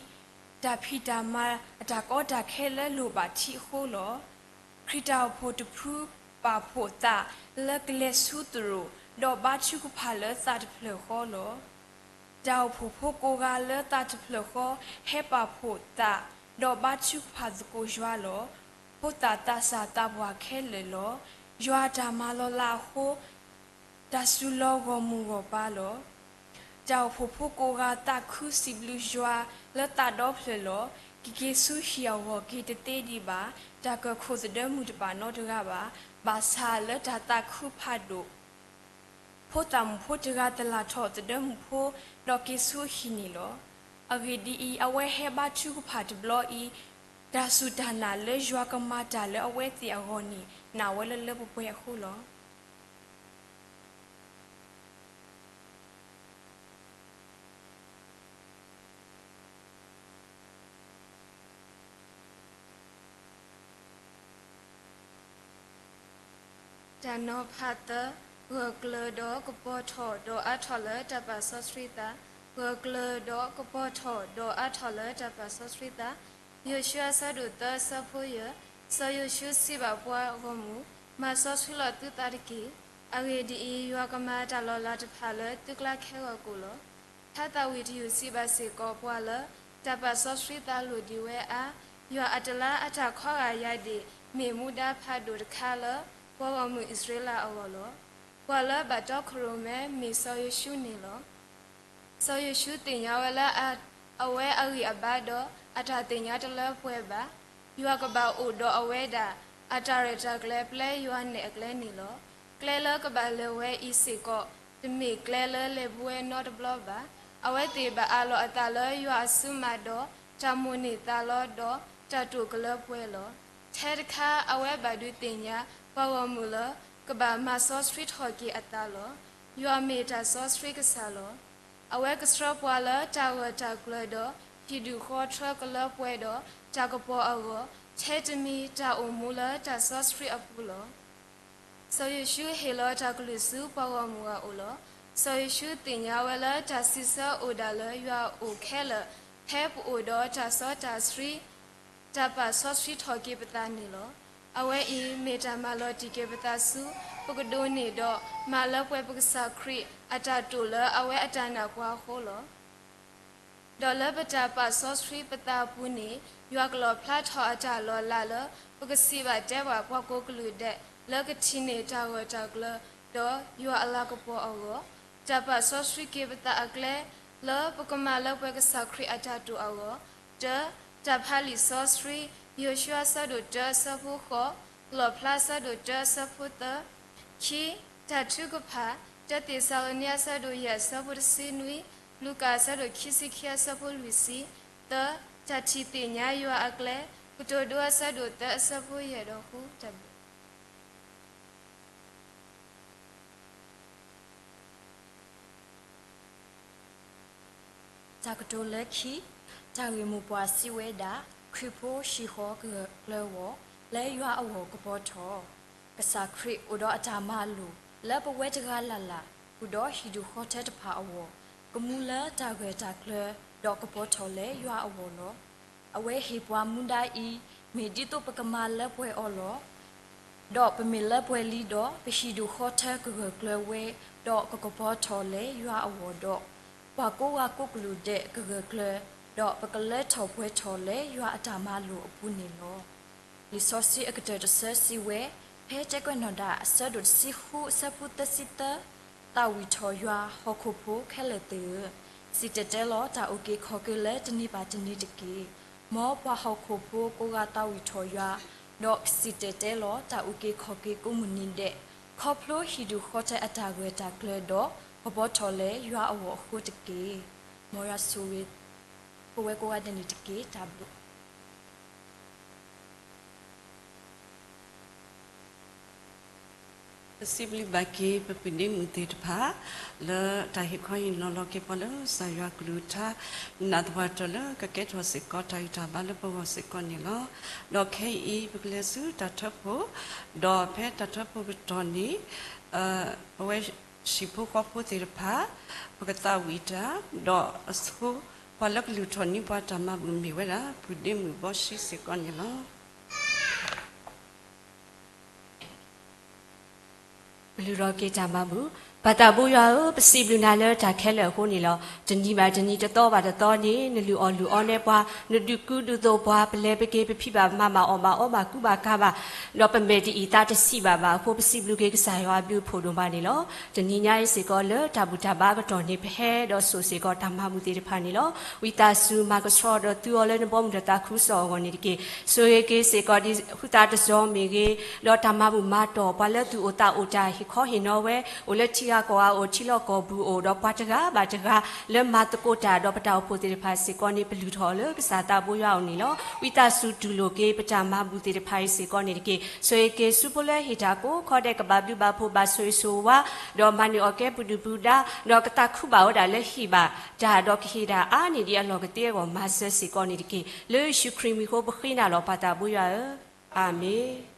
တၢ်ဖံးတၢ်မၤအတၢ်ကီတၢ်ခဲလၢလိၣ်ဘၣ်ထံအဃိလီၤ. ခရံာ်တၢ်အိၣ်ဖှိၣ်တဖုပာ်ဖှိၣ်သးလၢကလဲၤဆူသရိာ်, ဒီးဘါထုကဖၣ်လၢသးတဖျၢၣ်ဃီလီၤ. တၢ်အိၣ်ဖှိၣ်ဖိကိးဂၤလၢသးတဖျၢၣ်ဃီ ဟဲပာ်ဖှိၣ်သး, ဒီးဘါထုကဖၣ်သကိးယွၤလီၤ. ဖိသၣ်သးစၢ်သးပှၢ်ခဲလၢာ်လီၤ. ယွၤအတၢ်မၤလီၤလးအဃိ, တၢ်စူၤလီၤဂီၢ်မုၢ်ဂီၢ်ပၤလီၤ. တၢ်အိၣ်ဖှိၣ်ဖိကိးဂၤသးခုစံးဘျုးယွၤလၢသးဒီဖျၢၣ်လီၤ. ကက့ၤဆူဟံၣ်အဂီၢ်က့ၤတသ့ဒံးဘၣ်. တၢ်ကၢၢ်ခိၣ်သဒၢမုၢ်တဘၣ်နီတဂၤဘၣ်. ဘၣ်ဆၣ်လၢတၢ်သးခုဖးဒိၣ် ဖိသၣ်မုၣ်ဖိတဂၤသလၣ်ထီၣ်သဒၢမုၣ်ဖိ, ဒီးက့ၤဆူဟံၣ်န့ၣ်လီၤ. အဂ့ၢ်ဒ်အံၤ, အဝဲဟဲဘါထုကဖၣ်တဘျီအံၤ, တၢ်စူၢ်တၢ်နာ်လၢယွၤကမၤတၢ်လၢအဝဲသ့ၣ်အဂီၢ်န့ၣ် နာ်ဝဲလၢလၢပှဲၤပှဲၤအဃိလီၤ. တၢ်နီၤဖးသၢ, ဂၢၢ်ကျၢၤဒီးကပီၤထီၣ် ဒီးအါထီၣ်လၢတၢ်ပာ်စီဆှံသး, ဂၢၢ်ကျၢၤဒီးကပီၤထီၣ် ဒီးအါထီၣ်လၢတၢ်ပာ်စီဆှံသး, ယိၤၡူအဆၢဒိၣ်သၢအဆၢဖိယဲၢ်, စီၤယိၤၡူစံးဘၣ်ပှၤဂီၢ်မုၢ်, မၤစီဆှံလီၤသုသးတက့ၢ်. အဂ့ၢ်ဒ်အံၤ, ယွၤကမၤတၢ်လီၤလးတဖၣ်လၢသုကျါခဲဂီၤကိာ်လီၤ. ထါသးဝံၣ်တယုၢ်စံးဘၣ်စ့ၢ်ကီးပှၤလၢ တၢ်ပာ်စီဆှံသးလိၣ်ဒံးဝဲအါ, ယွၤအတလါအတၢ်ခီဂာ်ယၤဒံး မ့ၢ်မူဒါဖးဒိၣ်တခါလၢ ပှၤဂီၢ်မုၢ်အံၣ်စရ့လးအဂီၢ်လီၤ. ပှၤလၢဘၣ်တီခိၣ်ရိၣ်မဲ မ့ၢ်စီၤယိၤၡူန့ၣ်လီၤ. စီၤယိၤၡူသ့ၣ်ညါဝဲလၢ အဝဲအဂံၢ်အဘါဒီး အတၢ်သ့ၣ်ညါတလၢပှဲၤဘၣ်. ယွၤကဘၣ်အိၣ်ဒီးအဝဲဒၣ်, အတၢ်ရဲၣ်တၢ်ကျဲၤပျဲယွၤနဲၣ်အကျဲန့ၣ်လီၤ. ကျဲလၢကဘၣ်လဲၤဝဲအံၤစ့ၢ်ကီး တမ့ၢ်ကျဲလၢလဲၤဘူးဝဲနီတဘျီဘၣ်. အဝဲသ့ၣ်ဘၣ်အးလီၤအသးလၢယွၤအစုမၤဒီး တၢ်မိၣ်န့ၢ်သးလီဒီး တၢ်တိာ်ကလၢပှဲၤလီၤ. ထဲတခါ အဝဲဘၣ်ဒုးသ့ၣ်ညါ ပှၤဂီၢ်မုၢ်လၢ ကဘၣ်မၤစီဆှံထီၣ်က့ၤအသးလီၤ. ယွၤမ့ၢ်တၢ်စီဆှံကစၢ်လီၤ. အဝဲကဆှၢပှၤလၢတၢ်ဂၢၢ်တၢ်ကျၢၤဒီး ဟံၣ်ဒူၣ်ဃီထၢကလၢပှဲၤဒီးတၢ်ကပီၤအဂီၢ်, ထဲတမံၤတၢ်အိၣ်မူလၢတၢ်စီဆှံအပူၤလီၤ. စီၤယိၤၡူဟ့ၣ်လီၤတၢ်ကလုၢ်ဆူပှၤဂီၢ်မုၢ်အအိၣ်လီၤ. စီၤယိၤၡူသ့ၣ်ညါဝဲလၢတၢ်စံးဆၢအိၣ်ဒၣ်လၢယွၤအအိၣ်ခဲလၢာ် ဖဲပအိၣ်ဒီးတၢ်စီတၢ်ဆှံ တၢ်ပာ်စီဆှံထီၣ်က့ၤပသးန့ၣ်လီၤ. အဝဲအံၤမ့ၢ်တၢ်မၤလီၤတံၢ်က့ၤပသးဆူ ပကဒိးန့ၢ်ဒီးမၤလၢပှဲၤပကစၢ်ခရံာ်အတၢ်တိာ်လၢအဝဲအတၢ်နာ်ပှၤအဃိလီၤ. ဒီးလၢပတၢ်ပာ်စီဆှံပသးအပူၤန့ၣ် ယွၤကလီၣ်ဖျါထီၣ်အတၢ်လီၤလးလၢ ပကစံးဘၣ်တဲဘၣ်ပှၤကိးကလုာ်ဒဲး လၢကထံၣ်န့ၢ်တၢ်ဂၢၢ်တၢ်ကျၢၤ ဒီးယွၤအလၤကပီၤအဂီၢ်, တၢ်ပာ်စီဆှံက့ၤပသးအကျဲ လၢပကမၤလၢပှဲၤကစၢ်ခရံာ်အတၢ်တိာ်အဂီၢ်, တၢ, တၢ်ဖးလံာ်စီဆှံ, ယိၤၡူအဆၢဒိၣ်တၢအဆၢဖိဃိး, လီၣ်ဖျါအဆၢဒိၣ်တၢအဆၢဖိသၢ, ခံ, တၢ်ထုကဖၣ်, တၢသ့းစၤလနံအဆၢဒိၣ်ယဲၢ်အဆၢဖိတဆံနွံ, လူၤကၣ်အဆၢဒိၣ်ခံဆံခံအဆၢဖိလွံၢ်ဆံ, သၢ, တၢ်ထံၣ်သ့ၣ်ညါယွၤအကျဲ, ကတိၤဒိအဆၢဒိၣ်သၢအဆၢဖိယဲၢ်ဒီးဃု, တၢ်ဘျုး တၢ်ကတိၤလၢခံ, တၢ်ဂ့ၢ်မိၢ်ပှၢ်စံးဝဲဒၣ်, ခရံာ်ဖိဟံၣ်ဃီကဂၢၢ်ကျၢၤအဂီၢ်, လၢယွၤအဂီၢ်ကပီၤထီၣ်, ကစၢ်ခရံာ်အိၣ်ဒီးအတၢ်မၤလိာ် လၢပဝဲတဂၤလၢ်လၢ် ဃုာ်ဒီးဟံၣ်ဒူၣ်ဃီထၢတဖၣ်အဂီၢ်, ကမူလၢတၢ်ဂၢၢ်တၢ်ကျၢၤ ဒီးကပီၤထီၣ်လၢယွၤအဂီၢ်လီၤ. အဝဲဟ့ၣ်ပှၤမူဒါအံၤ, မ့ၢ်ဒ်သိးပကမၤလၢပှဲၤအီၤလီၤ. ဒီးပမ့ၢ်လၢပှဲၤလံဒီး ပဟံၣ်ဒူၣ်ဃီထၢကဂၢၢ်ကျၢၤဝဲ, ဒီးကကပီၤထီၣ်လၢယွၤအဂီၢ်ဒီး, ပှၤကိးဂၤကိးကလုာ်ဒဲးကဂၢၢ်ကျၢၤ, ဒီးပကလၢထီၣ်ပှဲၤထီၣ်လၢယွၤအတၢ်မၤလိာ်အပူၤန့ၣ်လီၤ. လံာ်စီဆှံအကတၢၢ်တဆၢစံးဝဲ, ဖဲတၢကွဲးနီၣ်ဒၣ်အဆၢဒိၣ်တဆံဃုအဆၢဖိသၢဆံသၢ, သးဝံၣ်ထီၣ်ယွၤဟီၣ်ခိၣ်ဖိခဲလၢာ်သ့ၣ်ဧၢ, စံၣ်တဲၤတဲလီၤတၢ်အုၣ်က့ၤခီၣ်က့ၤလၢတနံၤဘၣ်တနံၤတက့ၢ်. မ်ပှၤဟီၣ်ခိၣ်ဖိကိးဂၤသးဝံၣ်ထီၣ်ယွၤ, ဒီးကစံၣ်တဲၤတဲလီၤတၢ်အုၣ်က့ၤခီၣ်က့ၤကိးမုၢ်နံၤဒဲး, ခီဖျိဟံၣ်ဒူၣ်ဃီထၢအတၢ်ဂၢၢ်တၢ်ကျၢၤဒီး ကပီၤထီၣ်လၢယွၤအဂီၢ်အဃိတက့ၢ်. မ်ယွၤဆိၣ်ဂ့ၤ ပဝဲကိးဂၤဒဲးန့ၣ်တက့ၢ်. တၢ်ဘျုး ပစံးဘျုးဘၣ်က့ၤပပုၢ်ဒ့မုၣ်သ့ၣ်တဖၣ် လၢတၢ်ဟ့ၣ်ခီဟ့ၣ်နီၤလီၤက့ၤပှၤလၢကစၢ်ယွၤကလုၢ်ကထါ နာ်သပှၢ်တၢၢ်လၢကကဲထီၣ်စ့ၢ်ကီးတၢ်ဂံၢ်တၢ်ဘါလၢပဂီၢ်စ့ၢ်ကီးန့ၣ်လီၤ. ဒီးခဲအံၤပကလဲၤဆူတၢ်ထၢဖှိၣ်, ဒီးဖဲတၢ်ထၢဖှိၣ်ကတီၢ်န့ၣ် ပဝဲဟံၣ်ဖိဃီဖိသ့ၣ်တဖၣ် ပကသးဝံၣ်တၢ်, ဒီးအဆိ ပှၤလၢကလုၢ်ထီၣ်န့ၢ်ပှၤတၢ်မၤဘူၣ်မ့ၢ်ဝဲဒၣ် ပုၢ်ဒ့မုၣ်ဘီၡံစ့ၢ်ကီးန့ၣ်လီၤ. ပလုၢ်ထီၣ်က့ၤတၢ်မၤဘူၣ်, ပၢ်သးဘိယွၤဧၢ, ပစံးဘျုးနၤလၢတၢ်ခဲလၢာ်အဃိန့ၣ်လီၤ. တနံၤဘၣ်တနံၤ တသီဘၣ်တသီန့ၣ် နလုၢ်အီၣ်လုၢ်အီနဲပှၤ, နဒုးကူဒုးသိးပှၤ, ပလဲၤပက့ၤ ပဖံးဘၣ်မၤဘၣ် အီၣ်ဘၣ်အီဘၣ်ကူဘၣ်ကၤဘၣ်, ဒီးပမဲာ်တအံၣ်သးတဆံးဘၣ်ဘၣ်အဃိ ပစံးဘျုးက့ၤကစၢ်ယွၤအဘျုးအဖှိၣ်ဒိၣ်မးန့ၣ်လီၤ. တနံၤညါအံၤစ့ၢ်ကီးလၢတၢ်ဘူၣ်တၢ်ဘါအကတီၢ်န့ၣ် ပဟဲဒီးစိာ်စ့ၢ်ကီးတၢ်မၤဘူၣ်သ့ၣ်တဖၣ်န့ၣ်လီၤ. ဝံသးစူၤမၤကဆှီဒီးသုအီၤလၢနဘီမုၢ်ဒီးသးခုကစီၣ်အဂီၢ်န့ၣ်တက့ၢ်. ဆိၣ်ဂ့ၤက့ၤစ့ၢ်ကီးဒ်ဟုသးတစီၤမ့ၢ်ဂ့ၤ, ဒီးတၢ်မၤဘူၣ်မၤတီၢ်ပှၤလၢသူၣ်အိၣ်သးအိၣ်တၢ်ဟ့ၣ်ခီဟ့ၣ်နီၤဝဲ, အိၣ်လၢထံဂၤကီၢ်ဂၤအိၣ် ထံလီၢ်ကီၢ်ပူၤအိၣ်, ဒီးပှၤတဂၤဘၣ်တဂၤ လၢမၤသကိးတၢ်ဒီးပတၢ်အိၣ်ဖှိၣ်သ့ၣ်တဖၣ်စ့ၢ်ကီးန့ၣ် ပလုၢ်ထီၣ်အီၤလၢကစၢ်သးဘိယွၤအအိၣ်န့ၣ်လီၤ. ဝံသးစူၤတူၢ်လိာ်က့ၤပတၢ်မၤဘူၣ်သ့ၣ်တဖၣ်အံၤစ့ၢ်ကီးန့ၣ်တက့ၢ်. ဆိၣ်ဂ့ၤက့ၤဆူဖိလၢဟ့ၣ်တၢ်ကိးခီဒဲး ကဘၣ်ဘျုးဘၣ်ဖှိၣ်ဘၣ်ဆိၣ်ဂ့ၤဆိၣ်ဝါ, ဒီးမၤနၢၤအီၣ်ကဲပဒုၣ်ပဒါ, ဒီးကသးခုဘၣ်ဝဲဒၣ်လၢဟံၣ်ဘၣ်တၢ်ဒီးကဟ့ၣ်တၢ်အါန့ၢ်ဒံးအလီၢ်ကသ့အဂီၢ် မၤစၢၤစ့ၢ်ကီးန့ၣ်တက့ၢ်. လၢယ့ၣ်ၡူးခရံာ်မံၤအဃိပဃ့နၤလီၤ ပၢ်သးဘိယွၤဧၢ, အၤမ့ၣ်.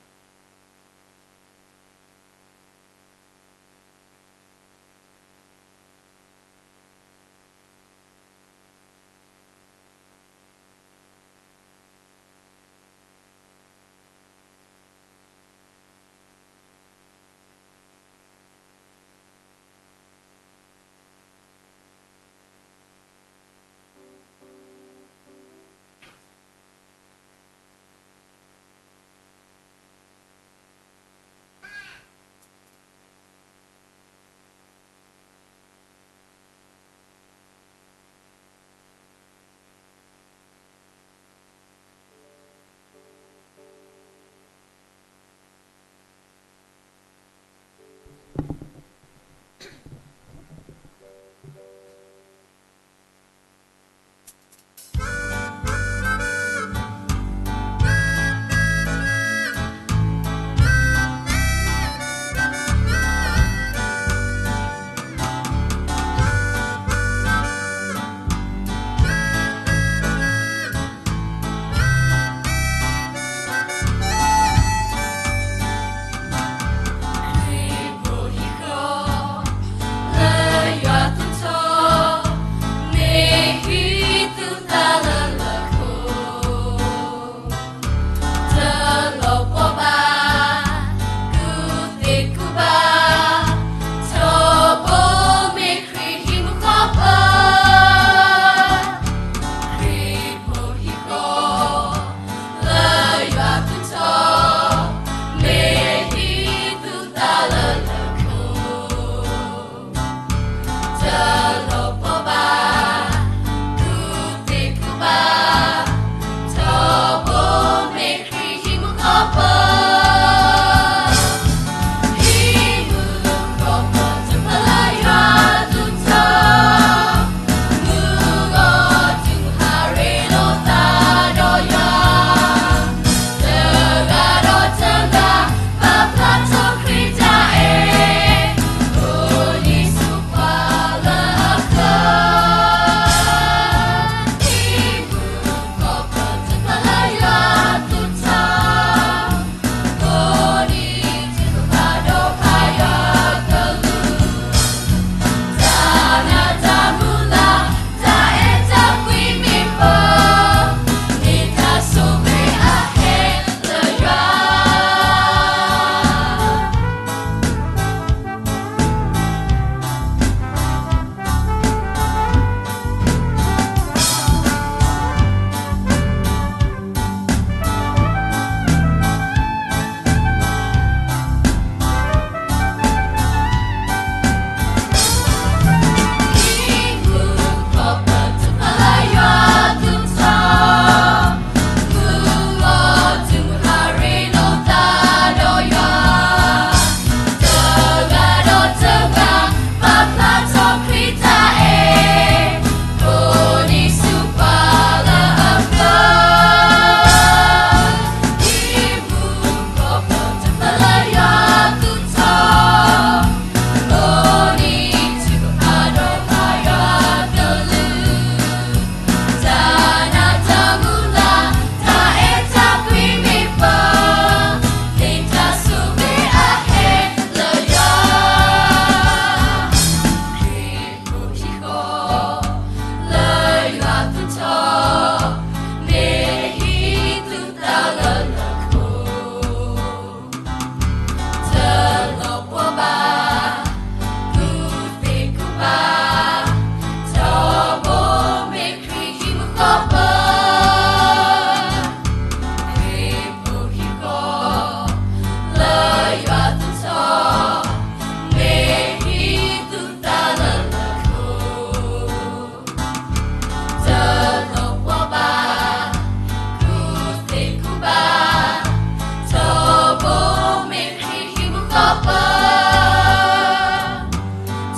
ထီဘိမ့ၢ်ခ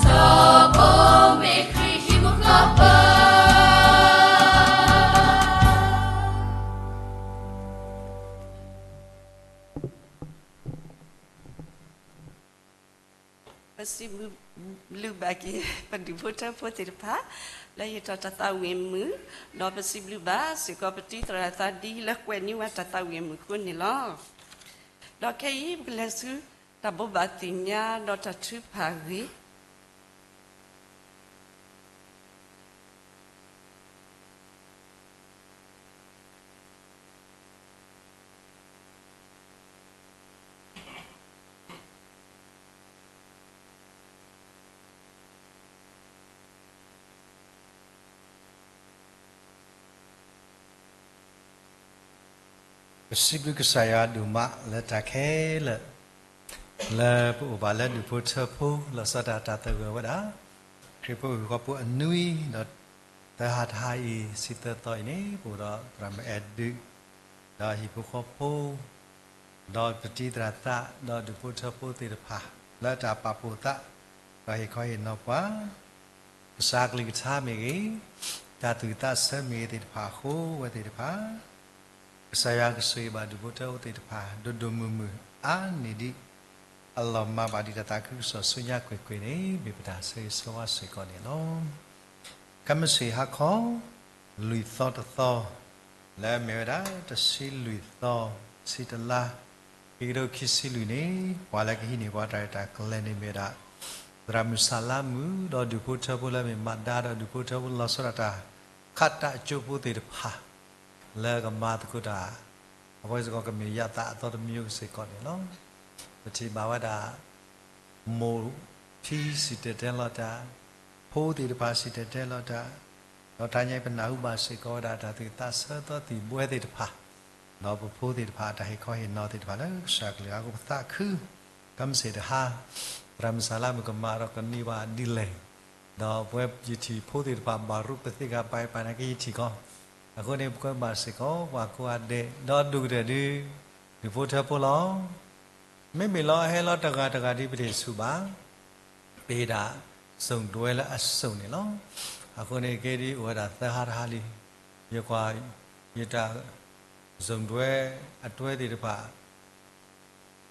ရံာ်ဟံၣ်ဖိဃီဖိ ပစံးဘျုးဘၣ်က့ၤ ပဒူၣ်ဖိထၢဖိသ့ၣ်တဖၣ် လၢဟ့ၣ်ထီၣ်တၢ်သးဝံၣ်မုာ်, ဒီးပစံးဘျုးဘၣ်စ့ၢ်ကီး ပတံၤသရၣ်သးဒ်လၢကွဲးန့ၢ်ဝဲတၢ်သးဝံၣ်မုာ်အဃိန့ၣ်လီၤ. ဒီးခဲအံၤ ပကလဲၤဆူတၢ်ဘိးဘၣ်သ့ၣ်ညါ ဒီးတၢ်ထုကဖၣ်အဂ့ၢ် ပစံးဘျုးကစၢ်ယွၤဒိၣ်မးလၢတၢ်ခဲလၢာ် လၢပအိၣ်ဘၣ်လၢဒူၣ်ဖိထၢဖိ လီၤဆီဒၣ်တၢ်သဂၢၢ်ဝဲဒၣ် ခရံာ်ဖိဟံၣ်ဖိဃီဖိအနွံ ဒီးသၢဟါတဟါအံၤ ဆံသၢသီအံၤန့ၣ် ပအိၣ်ဒီးသရၣ်မုၣ်အဲၣ်ဒုး ဒီးဟံၣ်ဖိဃီဖိ ဒီးပတံၤသရၣ်သး ဒီးဒူၣ်ဖိထၢဖိသ့ၣ်တဖၣ် လၢတၢ်ပာ်ဖှိၣ်သး ဒီးဟ့ၣ်ခီဟ့ၣ်နီၤပှၤ ကစၢ်ကလုၢ်ကထါမ့ၢ်ဂ့ၤ, တၢ်သူၣ်ဝံၣ်သးဆၢမ့ၢ်ဂ့ၤသ့ၣ်တဖၣ်အဃိ အဝဲသ့ၣ်တဖၣ် ကစၢ်ယွၤကဆိၣ်ဂ့ၤဘၣ်ဒူၣ်ဖိထၢဖိသ့ၣ်တဖၣ် ဒိၣ်ဒိၣ်မုၢ်မုၢ်အါန့ၢ်ဒံး အလီၢ်မၤဘၣ်ဒံးတၢ်သးခုကစီၣ်ဆူညါကွ့ၢ်ကွ့ၢ်န့ၣ် မ့ၢ်ပတၢ်ဆၢဂ့ၤဆၢဝါစ့ၢ်ကီးန့ၣ်လီၤ. ခဲမုၢ်ဆ့ၣ်ဟါခီ လွံၢ်သီတသီ လၢမ့ၢ်ဝဲဒၣ် တဆံလွံၢ်သီ ဆံတလါ ခံကထိခံဆံလွံၢ်န့ၣ် ပှၤလၢကဟံးန့ၢ်ပှၤတၢ်ရဲၣ်တၢ်ကျဲၤန့ၣ်မ့ၢ်ဝဲဒၣ် သရၣ်မုၣ်ဆၣ်လါမုၣ် ဒီးဒူၣ်ဖိထၢဖိလၢမ့ၢ်မၤဒါဒီးဒူၣ်ဖိထၢဖိလီၤဆီဒၣ်တၢ် ခးတၢ်အကၠိဖိသ့ၣ်တဖၣ် လၢကမၤသကိးတၢ် အဝဲစ့ၢ်ကီးကမ့ၢ်ယသးအသီတမံၤစ့ၢ်ကီးန့ၣ်လီၤ. ပထံၣ်ဘၣ်ဝဲဒၣ် မိၢ်ဖံစံၣ်တဲၤတဲလီၤတၢ်, ဖိသ့ၣ်တဖၣ်စံၣ်တဲၤတဲလီၤတၢ်, ဒီးတၢ်ညါအံၤပနၢ်ဟူဘၣ်စ့ၢ်ကီးဝဲဒၣ် တၢ်သူၣ်ဝံၣ်သးဆၢသီသံၣ်ဘှဲသ့ၣ်တဖၣ်, ဒီးပဖိသ့ၣ်တဖၣ်အတၢ်ဟ့ၣ်ခီဟ့ၣ်နီၤသ့ၣ်တဖၣ်လၢကစၢ်ကလုၢ်အဃိ ပသးခု ခဲမုၢ်ဆ့ၣ်တဟါ သရၣ်မုၣ်ဆၣ်လါမုၣ်ကမၤဒီးကန့ၢ်ဘၣ်ဒ်လဲၣ်, ဒီးပဝဲယထံၣ်ဖိသ့ၣ်တဖၣ် ဘၣ်ရူးပသ့ၣ်ဂၤပာ်ပာ်နာ်က့ယထံၣ်ကီး, အဃိန့ၣ် ပကွဲးဘၣ်စ့ၢ်ကီး ပှၤကိးဂၤဒဲး ဒီးဒိၣ်ကတၢၢ်ဒုး ဒူၣ်ဖိထၢဖိလီၤ. မ့မ့ၢ်လီၤဟဲလီၤတဂၤတဂၤဒ်ပတဟ့ၣ်ဆူၣ်ဘၣ်, ပဟ့ၣ်ဒၣ် စုၣ်ဒွဲလၢအစိၣ်န့ၣ်လီၤ. အဃိန့ၣ် ကဲဒ်အိၣ်ဝဲဒၣ်သၢဟါတဟါလံ, ယကွၢ် ယတၢ် စုၣ်ဒွဲအတွဲသ့ၣ်တဖၣ်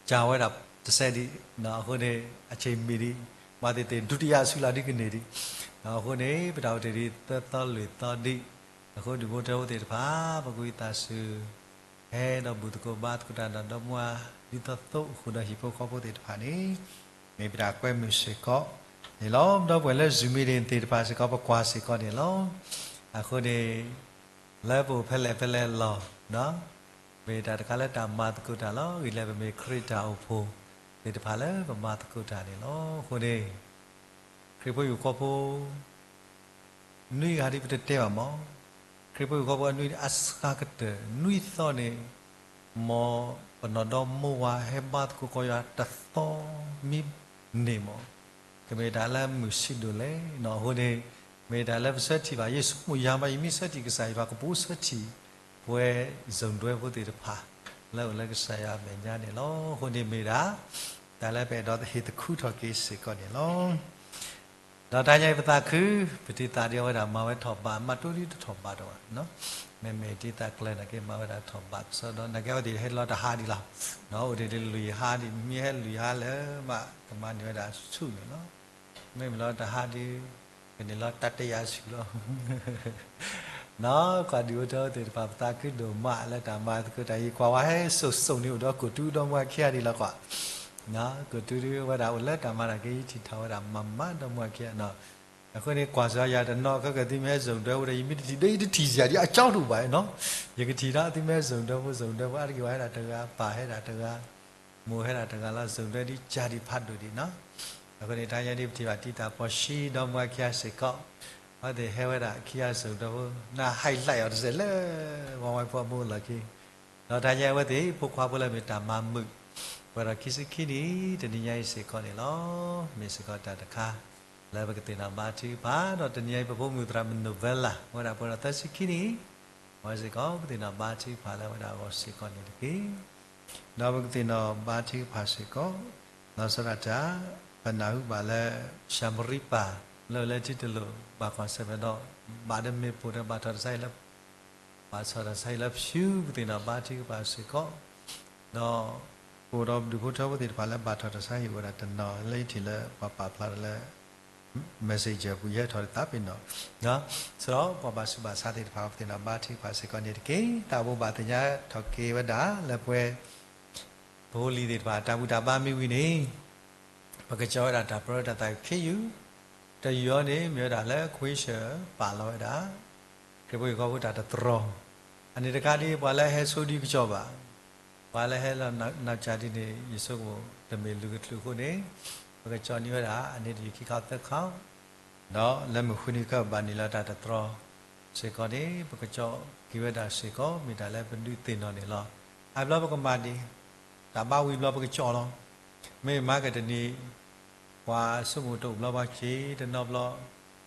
ကၢ်ဝဲဒၣ်တစဲးဒံး, အဃိန့ၣ် အဆ့ၣ်မံၤဒံး, ဘၣ်သ့ၣ်သ့ၣ် ဒုတိယအဆူၣ်လီၤဒ်ကန့ၢ်ဒံး, အဃိန့ၣ် ပတၢ်အိၣ်တ့ၢ်ဒံးသၢသီလွံၢ်သီဒံး, အဃိဒူၣ်ဖိထၢဖိသ့ၣ်တဖၣ် ပကဝံသးစူၤ ဟဲဒီးဘူၣ်သကိးဘါသကိးတၢ်ဒီးဒီမါ ဒ်သိးသိအဃိဒီးဟံၣ်ဖိဃီဖိသ့ၣ်တဖၣ်န့ၣ်, မ့ၢ်ပတၢ်ကွဲမုာ်စ့ၢ်ကီးန့ၣ်လီၤ. ဒီပုၢ်ဝဲၢ်လၢ Zoom meeting သ့ၣ်တဖၣ်စ့ၢ်ကီး ပကွၢ်စ့ၢ်ကီးန့ၣ်လီၤ. အဃိန့ၣ် လၢပအိၣ်ဖဲလဲၣ်ဖဲလဲၣ်လီၤ, မ့ၢ်တၢ်တခါလၢတၢ်မၤသကိးတၢ်လီၤ. ဂ့ၤလၢပမ့ၢ်ခရံာ်တၢ်အိၣ်ဖှိၣ်သ့ၣ်တဖၣ်လၢပမၤသကိးတၢ်န့ၣ်လီၤ. အဃိန့ၣ် ခရံာ်ဖိဟံၣ်ဖိဃီဖိ နွံဂၤဒ်ပတတဲဘၣ်မး, ခရံာ်ဖိဟံၣ်ဖိဃီဖိအနွံဒ်အစှၤကတၢၢ် နွံသီန့ၣ် မ်ပနီၢ်ဒီမါဝၤဟဲဘါသကိးကီၢ်ယွၤတသီမံန့ၢ်မး, ကမ့ၢ်တၢ်လၢမုာ်ဆံးဒိၣ်လဲၣ်နီၤ. အဃိန့ၣ် မ့ၢ်တၢ်လၢပဆၢထံၣ်ဘၣ် ယဆိကမိၣ်ယၤမး ယမ့ၢ်ဆၢထံၣ်ကစၢ်ယွၤ ကပူၤဆၢထံၣ် ပဝဲ Zoom တွဲဖိသ့ၣ်တဖၣ် လၢအိၣ်လၢကစၢ်ယွၤအမဲာ်ညါန့ၣ်လီၤ. အဃိန့ၣ်မ့ၢ်ဒၣ် တၢ်လၢပအဲၣ်ဒိးဟ့ၣ်သခူထီၣ်က့ၤစ့ၢ်ကီးန့ၣ်လီၤ. ဒီးတၢ်ညါအံၤပသးခု ပတံၤသကိးဒ်အဝဲဒၣ်မၤဝဲထီၣ်ဘး မၤတိဒ်တထီၣ်ဘးဒီးဘၣ်, မ့မ့ၢ်တံၤသကိးကျဲနာ်က့ မၤဝဲဒၣ်ထီၣ်ဘးကစီဒီး နာ်က့အဝဲသ့ၣ်ဟဲလီၤတဟါဒံးလီၤ, အိၣ်ဒံးလၢလွံၢ်ဟါဒံး မ့ၢ်ဟဲလွံၢ်ဟါလၢၤဘၣ် ကမၤန့ၢ်ဝဲဒၣ်ဆူၣ်န့ၣ်လီၤ. မ့မ့ၢ်လီၤတဟါဒံး ကန့ၢ်လီၤတၢ်တယာ်ဆူၣ်လီၤ. နီၢ် ကွၢ်ဒံးအိၣ်ထီၣ်သ့ၣ်တဖၣ် ပသးခုဒိၣ်မးလၢတၢ်မၤသကိးတၢ်အံၤ ကွၢ်ဝဲဟဲစိာ်စိာ်န့ၣ်အိၣ်ဒီးကိၣ်တူဒီမါခံဂၤဒံးလီၤကွၢ်. ကိၣ်တူဒ်ဝဲဒၣ်အိၣ်လၢတၢ်မၤတၢ်က့ ယထံၣ်ထီၣ်ဝဲဒၣ်မၤမးဒီမါခံဂၤနီၤ. အဃိန့ၣ် ကွၢ်စ့ၢ်ယၤတနီၤ ခဲကဲသုမ့ၢ်ဟဲ Zoom တွဲဖိဒီး ယမ့ၢ်တထံၣ်ဒီး ယတထံၣ်စ့ၢ်ဒ်အကၠီတအိၣ်ဘၣ်နီၤ. ယကထံၣ်ဒီးသုမ့ၢ်ဟဲ Zoom တွဲဖိ Zoom တွဲဖိ အါတက့ၢ်ပှၤဟဲဒၣ်တဂၤ ပၢ်ဟဲဒၣ်တဂၤ မိၢ်ဟဲဒၣ်တဂၤလီၤ Zoom တွဲဒ်ကၢ်ဒံးဖးဒိၣ်ဒံးနီၤ. အဃိန့ၣ် တၢ်ညါဒ်ပထံၣ်ဘၣ်တံၤသကိးပှၤဆံဒီမါခံဂၤစ့ၢ်ကီး အဝဲသ့ၣ်ဟဲဝဲဒၣ်ခံဂၤ Zoom တွဲဖိ န highlight အီၤတစဲးလၢ ဝါဝါဖိအမုၢ်လီၢ်ခံ ဒီးတၢ်ညါအဝဲသ့ၣ် ဖိခွါဖိလၢမ့ၢ်တၢ်မၤမုာ် ပှဲၤဒီးခံဆံခံနံၣ် တနံၤညါအံၤစ့ၢ်ကီးန့ၣ်လီၤ. မ့ၢ်စ့ၢ်ကီးတၢ်တခါ လၢပကသ့ၣ်နီၣ်ဘါထုကဖၣ် ဒီးတနံၤညါအံၤ ပဖိမုၣ်သရၣ်မုၣ် Novella ဝဲဒၣ်ပှဲၤဒီးသၢဆံခံနံၣ် အဝဲစ့ၢ်ကီး ပကသ့ၣ်နီၣ်ဘါထုကဖၣ်လၢဝဲဒၣ်အဂီၢ်စ့ၢ်ကီးန့ၣ်တက့ၢ်. ဒီးပကသ့ၣ်နီၣ်ဘါထုကဖၣ်စ့ၢ်ကီး လီၤဆီဒၣ်တၢ် ပနၢ်ဟူဘၣ်လၢ ၡၤမရံပၢ် လၢလၢထံတလိာ် ဘၣ်ကွၢ်ဆၢၣ်မဲာ်ဒီး ဘၣ်ဒီးမ့ၢ်ပိၢ်ဒီးဘၣ်ထီၣ်တၢ်ဆါဟံၣ်လၢ ဘၣ်ထီၣ်တၢ်ဆါဟံၣ်လၢဖၠူကသ့ၣ်နီၣ်ဘါထုကဖၣ်စ့ၢ်ကီး, ဒီး အိၣ်ဒီးဒူၣ်ဖိထၢဖိသ့ၣ်တဖၣ်လၢဘၣ်ထီၣ်တၢ်ဆါဟံၣ်အိၣ်ဝဲဒၣ်တနီၤလၢယထံၣ်လၢပှၤပာ်ဖျါထီၣ်လၢ Messenger ပူၤယဟဲထီၣ်ဒ်သးပ့ၤနီၣ်, စးထီၣ်ပှၤဘၣ်ဆူးဘၣ်ဆါသ့ၣ်တဖၣ် ပသ့ၣ်နီၣ်ဘါထုကဖၣ်စ့ၢ်ကီးန့ၣ်တက့ၢ်. တၢ်ဘိးဘၣ်သ့ၣ်ညါထီၣ်က့ၤဝဲဒၣ်လၢပဝဲ ပဖိလံၤသ့ၣ်တဖၣ် တၢ်ဘူၣ်တၢ်ဘါမ့ၢ်ဝံၤန့ၣ် ပကကၠီဝဲဒၣ်တၢ်ပြၢတၢ်သးဝံၣ်ခံယုၢ်, တယုၢ်အံၤန့ၣ် မ့ၢ်ဝဲဒၣ်လၢ ခွ့ၡၢၣ် ပာ်လီၤဝဲဒၣ် ခရံာ်ဖိဟံၣ်ဖိတၢ်တတြီ, အန့ၣ်တခါဒ်ပှၤလၢဟဲဆိဒံကစီၣ်ဘၣ်, ပှၤလၢဟဲလီၤနီၢ်ကၠၢ်ဒ်န့ၣ် ယဆိကမိၣ်တမ့ၢ်လုၢ်ကချုးအဃိန့ၣ် ပကကၠီန့ၢ်ဝဲဒၣ် အန့ၣ်တယုၢ်ခံခီသၢခီ ဒီးလၢမုၢ်ဃုနံၤခီဘၣ်န့ၣ်လီၤတၢ်တတြီစ့ၢ်ကီးန့ၣ် ပကကၠီက့ၤဝဲဒၣ်စ့ၢ်ကီး မ့ၢ်တၢ်လၢပဒုးသ့ၣ်နီၣ်န့ၣ်လီၤ. အါဘျီပကမၤဒံး တၢ်ဘါဝံၤဘျီပကကၠီလီၤ. မ့ၢ်မၤကတနံၤ ပှၤဆိကမိၣ်တအိၣ်ဘျီပှၤက့ၤတနီၤဘျီ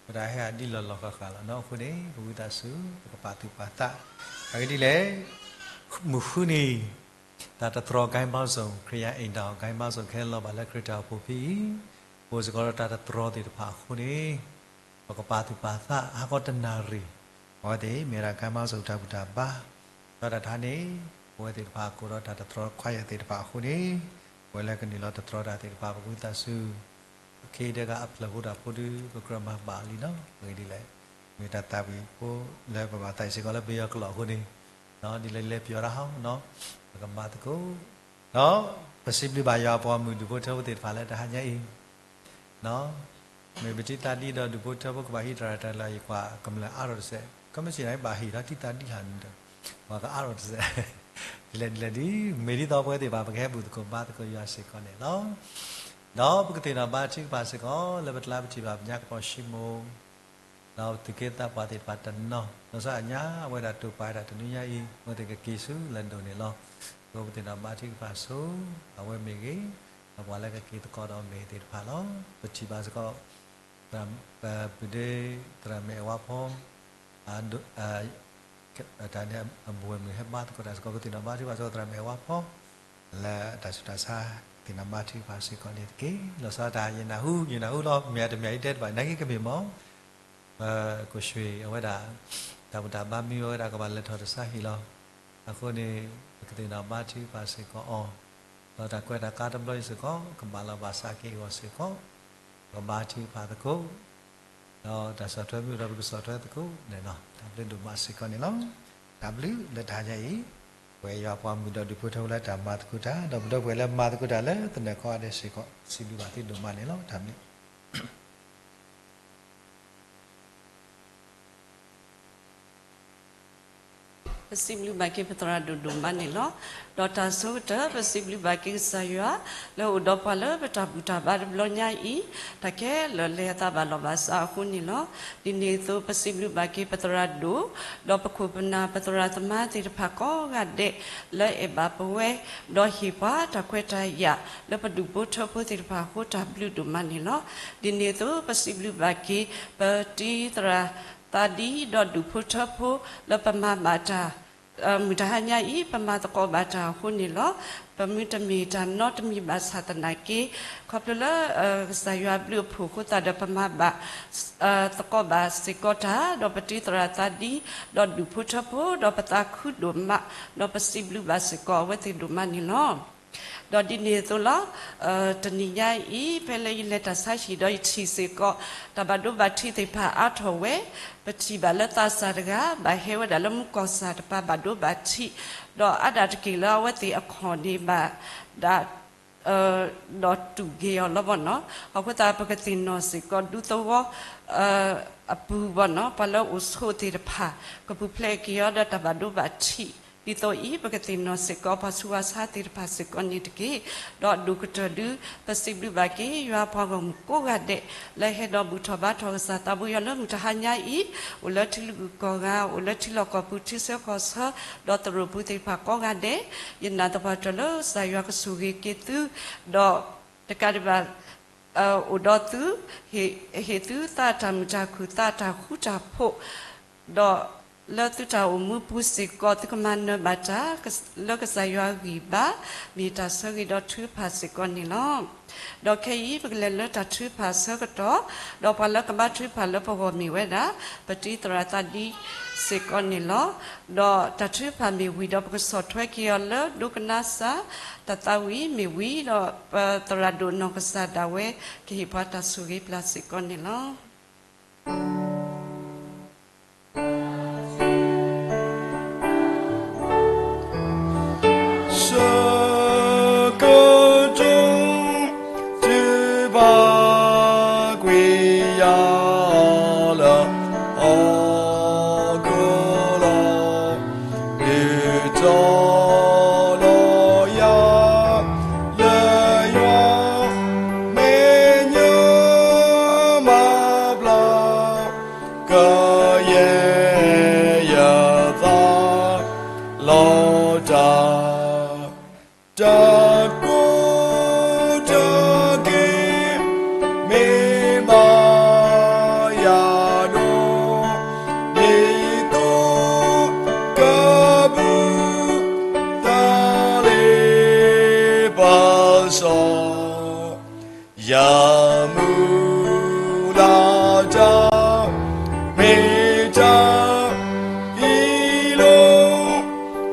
ပတၢ်ဟဲဟးဒ်လီၢ်လီၢ်ဃၣ်ဃၣ်လီၤနီၤ. အဃိန့ၣ် ပဝံသးစူၤ ပကပာ်သူၣ်ပာ်သး အဂ့ၢ်ဒ်လဲၣ် မုၢ်ဃုနံၤ တၢ်တတြီ ဂိုဏ်းပေါင်းစုံ ခရစ်ယာန်အိမ်ထောင် ဂိုဏ်းပေါင်းစုံ ခဲလၢာ်လီၤဘၣ်လၢခရံာ်တၢ်အိၣ်ဖှိၣ်ဖဲအံၤ အိၣ်စ့ၢ်ကီးဒီးတၢ်တတြီသ့ၣ်တဖၣ်အဃိန့ၣ် ပကပာ်သူၣ်ပာ်သး ဟါခီတနၣ်ရံၣ် အဝဲသ့ၣ်မ့ၢ်ဝဲဒၣ် ဂိုဏ်းပေါင်းစုံ တၢ်ဘူၣ်တၢ်ဘါ ဒီးတၢ်တခါန့ၣ် ပဝဲသ့ၣ်တဖၣ်ကိးဒီးတၢ်တတြီခွါယဲၢ်သ့ၣ်တဖၣ်အဃိန့ၣ် ပဝဲလၢကနုာ်လီၤတတြီတၢ်သ့ၣ်တဖၣ် ပကဝံသးစူၤ ပခ့ဒဲးဂၤအဖျၢၣ်ဖိတၢ်ဖိဒုး ပကြၢးမၤဘၣ်လံနီၤ. အဂ့ၢ်ဒ်လဲၣ် မ့ၢ်တၢ်သးဝံၣ်ဖိလၢပဘၣ်သးဝံၣ်စ့ၢ်ကီးလၢပယီၤကျိာ်အဃိန့ၣ် ဒ်လဲၣ်ဒ်လဲၣ်ပယီၤတၢ်ဟီနီၤ ပကမၤသကိး ဒီးပစံးဘျုးဘၣ်ယွၤအပှၤမုၢ်ဒူၣ်ဖိထၢဖိသ့ၣ်တဖၣ်လၢတဟါညါအံၤ မ့ၢ်ပတံၤသးဒ်ဒီးဒူၣ်ဖိထၢဖိကဘၣ်ဟံးတၢ်ရဲၣ်တၢ်ကျဲၤလၢယကွၢ်ကမျၢၢ်အါထီၣ်တစဲး ကမ့ၢ်စံးန့ၣ်ဘၣ်ဟံးဒီးတံၤသးဒ်ဟးနုၤဒီး ပှၤကအါထီၣ်တစဲး ဒ်လဲၣ်ဒ်လဲၣ်ဒ် မ့ၢ်ဒ်သိးပဝဲသ့ၣ်တဖၣ် ပကဟဲဘူၣ်သကိးဘါသကိးယွၤစ့ၢ်ကီးန့ၣ်လီၤ. ဒီးပကသ့ၣ်နီၣ်ဘါထုကဖၣ်စ့ၢ်ကီး လၢပကျါပထံၣ်ဘၣ်ပညါကပီၤၡံမိၣ် ဒီးပသူၣ်က့သးပှၢ်သ့ၣ်တဖၣ်တနီၤ လီၤဆီဒၣ်ညါ အဝဲဒၣ်တိာ်ပာ်ဝဲဒၣ်တနွံညါအံၤ အဝဲသ့ၣ်ကက့ၤဆူလၢၢ်ဒိၣ်န့ၣ်လီၤ. အဃိပသ့ၣ်နီၣ်ဘါထုကဖၣ်ဆိ အဝဲမ့ၢ်ဂ့ၤ ဒီးပှၤလၢကက့ၤသကိးဒီးအီၤမ့ၢ်ဂ့ၤသ့ၣ်တဖၣ်လီၤ. ပထံၣ်ဘၣ်စ့ၢ်ကီး ပပုၢ်ဒ့ သရၣ်မုၣ်အဲၣ်ဝါဖီ တၢ်န့ၣ်အဘူးအမုၢ်ဟဲဘါသကိးတၢ်စ့ၢ်ကီး ပသ့ၣ်နီၣ်ဘါထုကဖၣ်စ့ၢ်ကီးသရၣ်မုၣ်အဲၣ်ဝါဖီ လၢတၢ်ဆူးတၢ်ဆါ ပသ့ၣ်နီၣ်ဘါထုကဖၣ်စ့ၢ်ကီးန့ၣ်တက့ၢ်. လီၤဆီဒၣ်တၢ် ယနၢ်ဟူ ယနၢ်ဟူလီၤ မ့ၢ်အတမ့ၢ်အံၤတဲတဘၣ် နာ်က့ကမ့ၢ်မီၢ် ပကၠ့ၣ်အဝဲဒၣ် တၢ်ဘူၣ်တၢ်ဘါမံဝဲဒၣ်ကဘၣ်လဲၤထီၣ်တၢ်ဆါဟံၣ်လီၤ. အဃိန့ၣ် ပကသ့ၣ်နီၣ်ဘါထုကဖၣ်စ့ၢ်ကီးအီၤ ဒီးတၢ်ကွဲးတၢ်ကါတဘျီအံၤစ့ၢ်ကီး ကဘၣ်လီၤဘၣ်စးက့ၤအဂီၢ်စ့ၢ်ကီး ပကဘါထုကဖၣ်သကိး ဒီးတၢ်ဆီၣ်ထွဲမ့ၢ်အိၣ်ဒီးပကဆီၣ်ထွဲသကိးန့ၣ်လီၤ. တၢ်ဘျုးဒိၣ်မးစ့ၢ်ကီးန့ၣ်လီၤ. တၢ်ဘျုးလၢတဟါညါအံၤ ပဝဲယွၤပှၤမုၢ်ဒီးဒူၣ်ဖိထၢဖိလၢတၢ်မၤသကိးတၢ် ဒီးပဒီပုၢ်ဝဲၢ်လၢမၤသကိးတၢ်လၢသနၢၣ်ခီအါဒဲးစ့ၢ်ကီး စံးဘျုးဘၣ်သုဒိၣ်မးန့ၣ်လီၤ. တၢ်ဘျုး ပစံးဘျုးဘၣ်က့ၤပသရၣ်ဒိၣ်ဒိၣ်မးန့ၣ်လီၤ. ဒီးတၢ်ဆိကတၢၢ် ပစံးဘျုးဘၣ်က့ၤကစၢ်ယွၤ လၢအိၣ်ဒီးပှၤလၢပတၢ်ဘူၣ်တၢ်ဘါတဘျီညါအံၤ တၢ်ခဲလၢာ်လဲၤအသးဘၣ်လီၢ်ဘၣ်စးအဃိန့ၣ်လီၤ. ဒ်န့ၣ်အသိး ပစံးဘျုးဘၣ်က့ၤပသရၣ်ဒိၣ် ဒီးပခိၣ်ပနၢ်ပသရၣ်သမါသ့ၣ်တဖၣ်ကိးဂၤဒဲး လၢအဲၣ်ဘၣ်ပဝဲ ဒီးဟ့ၣ်ပှၤတၢ်ခွဲးတၢ်ယာ် လၢပဒူၣ်ဖိထၢဖိသ့ၣ်တဖၣ်အဃိ တၢ်ဘျုးဒိၣ်မးန့ၣ်လီၤ. ဒ်န့ၣ်အသိး ပစံးဘျုးဘၣ်က့ၤ ပတံၤသရၣ်သးဒံ ဒီးဒူၣ်ဖိထၢဖိ လၢပမၤဘၣ်တၢ် မုၢ်တဟါညါအံၤ ပမၤသကိးဘၣ်တၢ်အဃိန့ၣ်လီၤ. ပမုၢ်တမ့ၢ်တၢ်နီတမံၤဘၣ်ဆၣ်သနာ်က့ ခီဖျိလၢ ကစၢ်ယွၤအဘျုးအဖှိၣ်အဃိသတးဒီး ပမၤဘၣ် သကိးဘၣ်စ့ၢ်ကီးတၢ် ဒီးပတံၤသရၣ်သးဒံ ဒီးဒူၣ်ဖိထၢဖိ ဒီးပသးခုဒိၣ်မး ဒီးပစံးဘျုးဘၣ်စ့ၢ်ကီးအဝဲသ့ၣ်ဒိၣ်မးန့ၣ်လီၤ. ဒီးဒ်န့ၣ်အသိးလီၤ တနံၤညါအံၤ ဖဲလၢယလဲၤတၢ်ဆါဟံၣ်ဒီးယထံၣ်စ့ၢ်ကီး တၢ်ဘၣ်ဒိဘၣ်ထံးသ့ၣ်တဖၣ်အါထီၣ်ဝဲ, ပထံၣ်ဘၣ်လၢသးစၢ်တဂၤ ဘၣ်ဟဲဝဲဒၣ်လၢမူကီၢ်စၢ်တပၤဘၣ်ဒိဘၣ်ထံး, ဒီးအါဒၣ်တက့ၢ်လၢအဝဲသ့ၣ်အခီၣ်န့ၣ်ဘၣ်ဒၣ် ဒီးတူၢ်က့ၤအီၤလီၤဘၣ်နီၤ. အဃိသတး ပကသ့ၣ်နီၣ်စ့ၢ်ကီးဒူသဝီ အပူၤဘၣ်နီၤ, ပှၤလၢအိၣ်ဆိးသ့ၣ်တဖၣ် ကပူၤဖျဲးက့ၤအီၤဒီးတၢ်ဘၣ်ဒိဘၣ်ထံး ဒ်သိးအံၤ ပကသ့ၣ်နီၣ်စ့ၢ်ကီး ပှၤဆူးပှၤဆါသ့ၣ်တဖၣ်စ့ၢ်ကီးန့ၣ်တက့ၢ်. ဒီးအဒိၣ်ကတၢၢ်ဒု ပစံးဘျုးဘၣ်က့ၤ ယွၤပှၤဂီၢ်မုၢ်ကိးဂၤဒဲး လၢဟဲဒီးဘူၣ်ထီၣ်ဘါထီၣ်ကစၢ်သးဘိယွၤလၢမုၢ်တဟါညါအံၤ, အိၣ်လၢထံလုၢ်ကီၢ်ဂၤ, အိၣ်လၢထံလီၢ်ကီၢ်ပူၤ ထံဆၢကီၢ်ဆၢ, ဒီးသရိာ်ပူၤသ့ၣ်တဖၣ်ကိးဂၤဒဲး, ယနာ်သပှၢ်တၢၢ်လၢကစၢ်ယွၤကဆိၣ်ဂ့ၤက့ၤသု, ဒီးတကးဒံးဘၣ် အိၣ်ဒီးသု, ဟ့ၣ်သုသးတၢ်မုာ်တၢ်ခုၣ် သးတၢ်ဃူတၢ်ဖိး, ဒီးလၢသုတၢ်အိၣ်မူပူၤစ့ၢ်ကီး သုကမၤနၢၤဘၣ်တၢ် လၢကစၢ်ယွၤဂံၢ်ဘါ မ့ၢ်တၢ်ဆၢဂ့ၤဒီးထုကဖၣ်စ့ၢ်ကီးန့ၣ်လီၤ. ဒီးခဲအံၤ ပကလဲၤလၢတၢ်ထုကဖၣ်အဆၢကတီၢ်, ဒီးပှၤလၢကဘါထုကဖၣ်လၢပဂီၢ်မ့ၢ်ဝဲဒၣ် ပတံၤသရၣ်သးဒံစ့ၢ်ကီးန့ၣ်လီၤ. ဒီးတၢ်ထုကဖၣ်မ့ၢ်ဝံၤဒီး ပကဆီၣ်ထွဲက့ၤအီၤလၢဒိကနၣ်စၢ် တၢ်သးဝံၣ်မ့ၢ်ဝံၤဒီး ပသရၣ်ဒိၣ်နီၢ်ကစၢ်ဒၣ်ဝဲ ကဟ့ၣ်ပှၤတၢ်ဆိၣ်ဂ့ၤပျၢ်စ့ၢ်ကီးန့ၣ်လီၤ. ဆၢကတီၢ် တုၤပာ်ကွံာ်ယၤလၢဟီၣ်ခိၣ်လီၤ, ဒုးတီၤလီၤယၤ လၢယွၤမဲာ်ညါမၤဘျါ ကယဲၢ်ယသးလီၤတၢ်, တၢ်ကိၢ်တၢ်ဂီၤ မ့ၢ်ဘၣ်ယၤဒီး ဒ်သိးကဘုးတၢ်လ့ပစီ ယမုၢ်လၢ်တၢ် မ့ၢ်တၢ်အံၤလီၤ,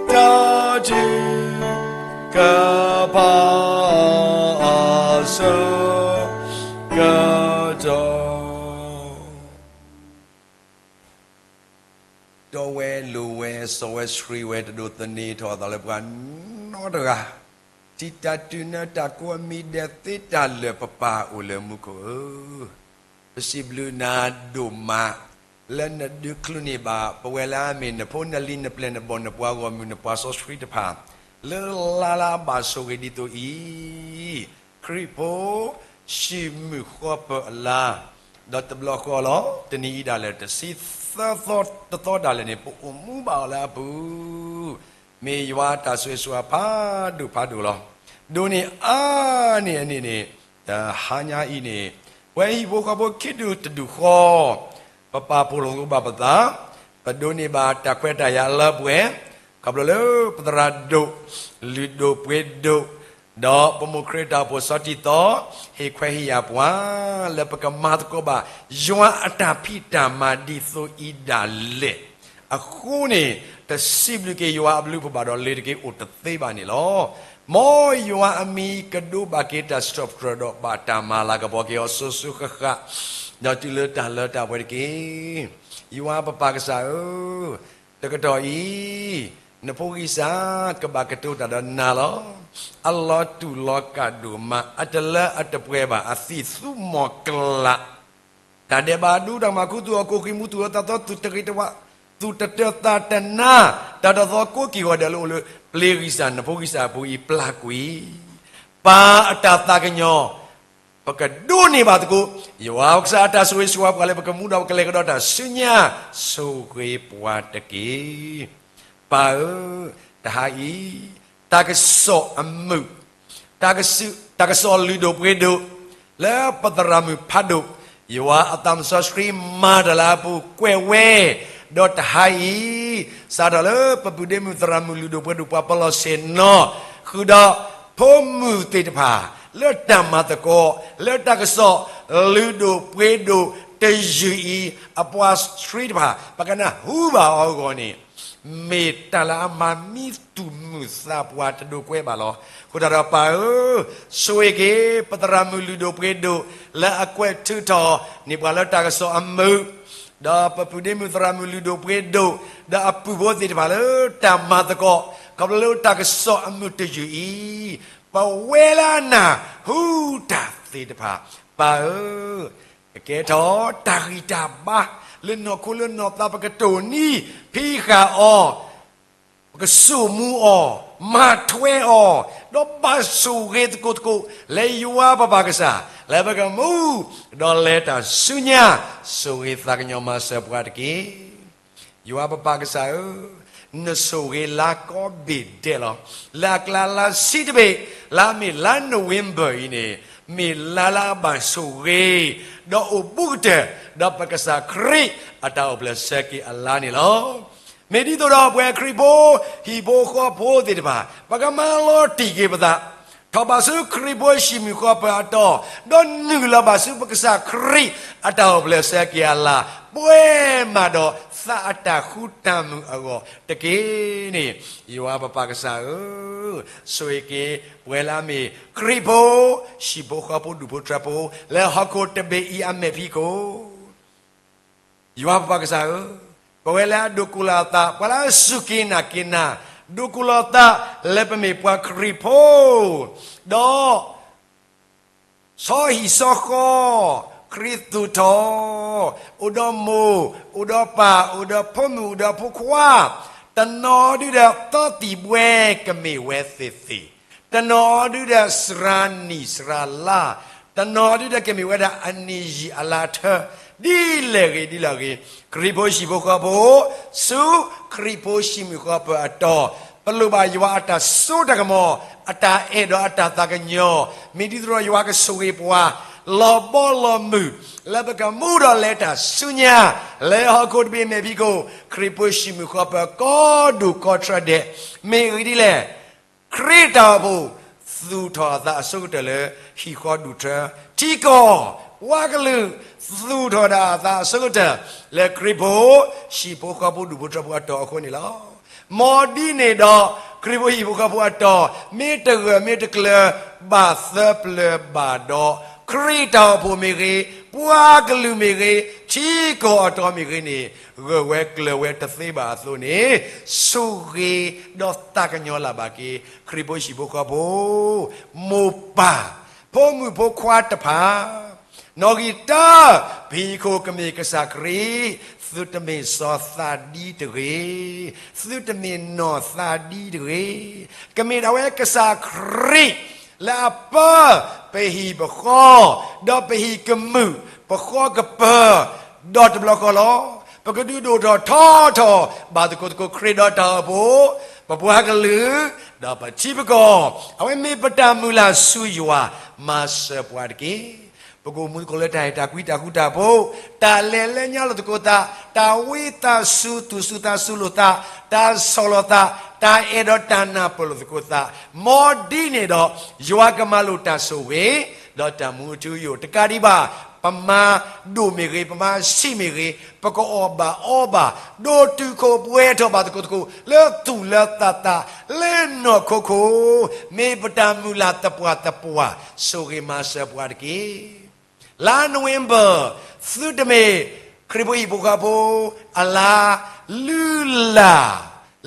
တၢ်ထုကဖၣ်အဆၢကတီၢ် တီဝဲလိၤဝဲ စီဝဲဆှံဝဲ တဒိးသန့ၤထီၣ်အသးလၢပှၤနီတဂၤ, ထံၣ်တၢ်တုၤနၢတၢ်ကိးအမံၤဒဲးသ့တၢ်လၢာ် ပပၢ်အိၣ်လၢမူခိၣ်ဧၢ, ပစံးဘျုးနၤဒိၣ်မး လၢနဒုးချုးန့ၢ်ဘၣ် ပဝဲလၢအမ့ၢ်နဖိနလံၤနပျဲၢ်နဘီၣ်နပှၤဂီၢ်မုၢ်နပှၤစီဆှံတဖၣ် လၢလါလၢအဘၣ်ဆိၣ်ဂ့ၤဒ်သိးအံၤ, ခရံာ်ဖိ ဟံးမုၢ်ဃီပၢၢ်အလါ, ဒီးတဘျီဃီလီၤ တနံၤအံၤဒၣ်လဲာ် တဆံသၢသီတသီဒၣ်လဲာ်န့ၣ် ပအိၣ်မူဘၣ်အီၤလၢအပူၤ, မ့ၢ်ယွၤအတၢ်ဆိၣ်ဂ့ၤဆိၣ်ဝါဖးဒိၣ်ဖးဒိၣ်လီၤ. ဒိးန့ၢ်အါန့ၢ်အန့ၣ်န့ၣ်, တဟါညါအံၤန့ၣ်, ပဝဲဟံၣ်ဖိဃီဖိခံဒူၣ်တဒူၣ်ဃီ, ပပာ်ဖှိၣ်လိာ်သကိးဘၣ်ပသး, ပဒိးန့ၢ်ဘၣ်တၢ်ခွဲးတၢ်ယာ်လၢပှဲၤ, ခီဖျိလၢပသရၣ်ဒိၣ်, လုၢ်ဒိၣ်ပှ့ၤဒိၣ်, ဒီးပမိၢ်ခရံာ်တၢ်အိၣ်ဖှိၣ်စီၤတံၤသီ, ဟ့ၣ်ခွဲးဟ့ၣ်ယာ်ပှၤ, လၢပကမၤသကိးဘၣ်, ယွၤအတၢ်ဖံးတၢ်မၤဒ်သိးအံၤဒၣ်လဲာ်, အဃိန့ၣ်, တစံးဘျုးက့ၤယွၤအဘျုးဖးဘၣ်ဒီး လ့ၤတက့ၤအိၣ်တသ့ဘၣ်န့ၣ်လီၤ. မ်ယွၤအမံၤကဒိးဘၣ်က့ၤတၢ်စံးထီၣ်ပတြၢၤဒီးဘၣ်တၢ်မၤလၤကပီၤက့ၤအီၤစိၤစိၤဃၣ်ဃၣ်, ဒီးတုၤလၢတၢ်လၢတၢ်ပှဲၤတက့ၢ်. ယွၤပပၢ်ကစၢ်ဧၢ, တကတီၢ်အံၤ, နဖိဂံၢ်စၢ်ကဘၣ်ကတိၤတၢ်ဒီးနၤလီၤ. အလီၤတူာ်လီၤကာ်ဒိၣ်မး, အတလၢအတပှဲၤဘၣ်, အသံၣ်သူမီၤကလး တၢ်ဒဲးဘးအဒူ တၢ်မၤခူသူၣ်ဟီၣ်ခိၣ်ဃံးမူ သူၣ်အၢသးသီ သူၣ်တဂ့ၤတဝး, သူၣ်တတၢၤသးတနါ, တၢ်တသီကိးက့ၤဂီၤဒဲးလၢအိၣ်လၢ ပျ့ၤဂံၢ်စၢ် နဖိဂံၢ်စၢ်အပူၤအံၤ ပျၢ်ကွံာ်, ပၢ်အတၢ်သးကညီၤ, ပကဒိးန့ၢ်ဘၣ်သကိး, ယွၤကစၢ်အတၢ်ဆိၣ်ဂ့ၤဆိၣ်ဝါပှၤလၢ ပကမူဒီးပကလဲၤကဒီးတၢ်ဆူညါ, ဆိၣ်ဂ့ၤပှၤတက့ၢ်. ပၢ်ဧၢ, တဟါအံၤ, တၢ်ကစီၣ်အမုာ် တၢ်ကစီၣ်, တၢ်ကစီၣ်လုၢ်ဒိၣ်ပှ့ၤဒိၣ်, လၢပသရၣ်မုၣ်ဖးဒိၣ်, ယွၤအသးစီဆှံမၤတၢ်လၢအပူၤကွဲးဝဲ, ဒီးတဟါအံၤ, စးထီၣ်လၢပပုၢ်ဒ့မုၣ်သရၣ်မုၣ်လုၢ်ဒိၣ်ပှ့ၤဒိၣ်ပှၤပလီၢ်ဆ့ၣ်နီၤ, ဃုာ်ဒီးဖိမုၣ်သ့ၣ်တဖၣ်, လၢတၢ်မၤသကိး, လၢတၢ်ကစီၣ်လုၢ်ဒိၣ်ပှ့ၤဒိၣ်တယုၢ်အံၤ, အပှၤဆှံတဖၣ် ပကနၢ်ဟူဘၣ်အီၤအဂီၢ်န့ၣ် မ့ၢ်တၢ်လၢအမၤမံသူၣ်မုာ်သးပှၢ်တဒိးကွဲးဘၣ်လီၤ. အဃိသတးဒီးပၢ်ဧၢ, ဆိၣ်ဂ့ၤက့ၤ ပသရၣ်မုၣ်လုၢ်ဒိၣ်ပှ့ၤဒိၣ်, လၢအကွဲးထုးထီၣ်န့ၢ်ပှၤလၢတၢ်ကစီၣ်အမုာ်, ဒီးပပုၢ်ဒ့မုၣ်သရၣ်မုၣ်လုၢ်ဒိၣ်ပှ့ၤဒိၣ်, ဒီးအပုၢ်ဖိသ့ၣ်တဖၣ်လၢတၢ်မၤသကိး, ခီဖျိလၢတၢ်ကစီၣ်အမုာ်တယုၢ်အံၤ, ပဝဲလၢအနၢ်ဟူတၢ်သ့ၣ်တဖၣ်, ပၢ်ဧၢ ကကဲထီၣ်တၢ်ဂံၢ်တၢ်ဘါ, လၢနီၢ်ခိလၢနီၢ်သးပကတိၢ်နီၣ်ဖံးဃာ်အီၤ, ပကစိာ်မူအီၤ, မၤထွဲအီၤ, ဒီးဘၣ်ဆိၣ်ဂ့ၤသကိးသကိး, လၢယွၤပပၢ်ကစၢ်, လၢပကမူ, ဒီးလဲၤတၢ်ဆူညါ, ဆိၣ်ဂ့ၤသးကညီၤမၤစၢၤပှၤတက့ၢ်. ယွၤပပၢ်ကစၢ်ဧၢ, နဆိၣ်ဂ့ၤလါကီဘ့ၣ်ဒဲးလီၤ. လၢအကျါလါဆံတဘ့ၣ်, လၢအမ့ၢ်လါနိၣ်ဝ့ဘၢၣ်အံၤန့ၣ်, မ့ၢ်လါလၢအဘၣ်ဆိၣ်ဂ့ၤ, ဒီးအိၣ်ဘူးကတၢၢ်, ဒီးပကစၢ်ခရံာ်အတၢ်အိၣ်ဖျဲၣ်ဆၢက့ၤအလါန့ၣ်လီၤ. မ့ၢ်ဒ်သိးဒီးပဝဲခရံာ်ဖိ, ဟံၣ်ဖိဃီဖိသ့ၣ်တဖၣ်, ပကမၤလီၤတံၢ်က့ၤပသး, ထီၣ်ဘၣ်ဆူခရံာ်ဖိဟံၣ်မုၢ်ဃီပၢၤအတီၢ်, ဒီးနုာ်လီၤဘၣ်ဆူပကစၢ်ခရံာ်အတၢ်အိၣ်ဖျဲၣ်ဆၢက့ၤအလၤ, ပှဲၤမးဒီးသးအတၢ်ဃူတၢ်မုာ်အဂီၢ်တက့ၢ်န့ၣ်, ယွၤပပၢ်ကစၢ်ဧၢ, ဆိၣ်ဂ့ၤက့ၤ ပဝဲလၢအမ့ၢ်ခရံာ်ဖိ, ဟံၣ်ဖိဃီဖိဒူၣ်ဖိထၢဖိ, လၢဟီၣ်ခိၣ်တဘ့ၣ်အံၤအမဲာ်ဖံးခိၣ် ယွၤပပၢ်ကစၢ်ဧၢ, ပဝဲလၢအဒိးကူၣ်လီၤအသး, ပှၤလၢအစူၢ်က့ၤနာ်က့ၤနၤ, ဒိးကူၣ်လီၤသးလၢပမ့ၢ်ပှၤခရံာ်ဖိ, ဒီး ဆီဟံၣ်ဆီဃီ, ခရံာ်သူၣ်ထီၣ်, အိၣ်ဒီးမိၢ်, အိၣ်ဒီးပၢ်, အိၣ်ဒီးဖိမုၣ်အိၣ်ဒီးဖိခွါ, တနီၤဒုဒီးသီသံၣ်ဘှဲကမ့ၢ်ဝဲသ့ၣ်သ့ၣ်, တနီၤဒုဒီးစှၤနံၣ်စှၤလါ, တနီၤဒုဒီးကမ့ၢ်ဝဲဒၣ်အနံၣ်ယံာ်အလါထၢ, ဒ်လဲၣ်ဂ့ၤဒ်လဲၣ်ဂ့ၤ, ခရံာ်ဖိဟံၣ်ဖိဃီဖိ, ဆူခရံာ်ဖိဟံၣ်မုၢ်ဃီပၢၤအတီၢ်, ပလိၣ်ဘၣ်ယွၤအတၢ်စိတၢ်ကမီၤ, အတၢ်အဲၣ်ဒီးအတၢ်သးကညီၤ, မ့ၢ်ဒ်သိးဒီးယွၤကဆိၣ်ဂ့ၤပှၤ, လီၤဘီလီၤမုၢ်, လၢပကမူဒီးလဲၤတၢ်ဆူညါ, လၢဟီၣ်ခိၣ်တဘ့ၣ်အမဲာ်ဖံးခိၣ်, ခရံာ်ဖိဟံၣ်မုၢ်ဃီပၢၤကိးဒူၣ်ကိးထၢဒဲး, မ့ၢ်ဂ့ၤဒ်လဲၣ် ခရံာ်တၢ်အိၣ်ဖှိၣ်, သူၣ်ထီၣ်အသးအဆိကတၢၢ်လၢဟံၣ်ဃီဒူၣ်ထၢ, ထံကီၢ်, ပှၤကလုာ်, သူၣ်ထီၣ်ဒၣ်အသးအဆိကတၢၢ်, လၢခရံာ်ဖိ, ဟံၣ်ဖိဃီဖိဒူၣ်ဖိထၢဖိအတီၢ်အဃိန့ၣ်လီၤ. မ်ဒ်န့ၣ်ဒီး, ခရံာ်ဖိဟံၣ်ဖိဃီဖိအတီၢ်, မ့ၢ်တဂၢၢ်မ့ၢ်တကျၢၤ, ဘၣ်သၢပျၢၤဘၣ်ဒီး, ခရံာ်တၢ်အိၣ်ဖှိၣ်မ့ၢ်ဂ့ၤ, ပှၤကလုာ်မ့ၢ်ဂ့ၤ, ထံကီၢ်အတီၢ်မ့ၢ်ဂ့ၤန့ၣ်, ဂၢၢ်ဝဲကျၢၤဝဲတသ့ဘၣ်အသိးန့ၣ်, ဆိၣ်ဂ့ၤဒီးသးကညီၤလၢ်ဘၣ်က့ၤ, ခရံာ်ဖိဟံၣ်ဖိဃီဖိ, မိၢ်ပၢ်, ဖိမုၣ်ဖိခွါတဖၣ်, နီၣ်ဂံၢ်တၢ, ပဟံၣ်ခိၣ်ကမ့ၢ်ကစၢ်ခရံာ်, သုတမ့ၢ်စီၤသးဒံတဂ့ၤ, သုတမ့ၢ်နီၢ်သးဒံတဂ့ၤ, ကမ့ၢ်ဒၣ်ဝဲကစၢ်ခရံာ်, လၢအပၢ, ပဟံၣ်ပဃီ, ဒီးပဟံၣ်ကမုာ်, ပဃီကပၢၤ, ဒီးတဘျီဃီလီၤ. ပကဒုးဒိၣ်ထီၣ်ထီထီၣ်, ဘၣ်သကိးသကိးခရံာ်ဒီးတၢ်အိၣ်ဖှိၣ်, ပပှၤကလုာ်, ဒီးပထံပကီၢ်, အဝဲမ့ၢ်ပတၢ်မုၢ်လၢ်ဆူယွၤ, မၤစၢၤပှၤတက့ၢ်. ပကအိၣ်မူသကိးလၢတၢ်အဲၣ်တၢ်ကွံတၢ်ဃူတၢ်ဖိး, တၢ်လဲၤလၢညါလိာ်သကိးသး, တၢ်ဝံသးစူၤသူၣ်စူၤသးစူၤလိာ်သး, တၢ်ဆီၣ်လီၤသး, တၢ်အဲၣ်ဒီးတၢ်နၢ်ပၢၢ်လိာ်သကိးသး, မ်ဒ်န့ၣ်ဒီး, ယွၤကမၤလိာ်တၢ်ဆိၣ်ဂ့ၤ, ဒီးတၢ်မူအထူအယိာ်တကးဒံးဘၣ်, ပမၤဒိၣ်မ့ၢ်ဂ့ၤ, ပမၤဆံးမ့ၢ်ဂ့ၤ, ပကအီၣ်ဘၣ်အီဘၣ်, ဒိၣ်တုာ်ခိၣ်ပှဲၤထီၣ်ဘၣ်သကိးသကိး, လၢသူၣ်လၢသးသး, လၢနီၢ်ခိခိၣ်, မ့ၢ်ပတၢ်မုၢ်လၢ်သပှၢ်သပှၢ်, ဆိၣ်ဂ့ၤမၤစၢၤပှၤတက့ၢ်. လါနိၣ်ဝ့ဘၢၣ်, သုတမ့ၢ်ခရံာ်ဖိဟံၣ်ဖိဃီဖိအလါလုၢ်လၢ်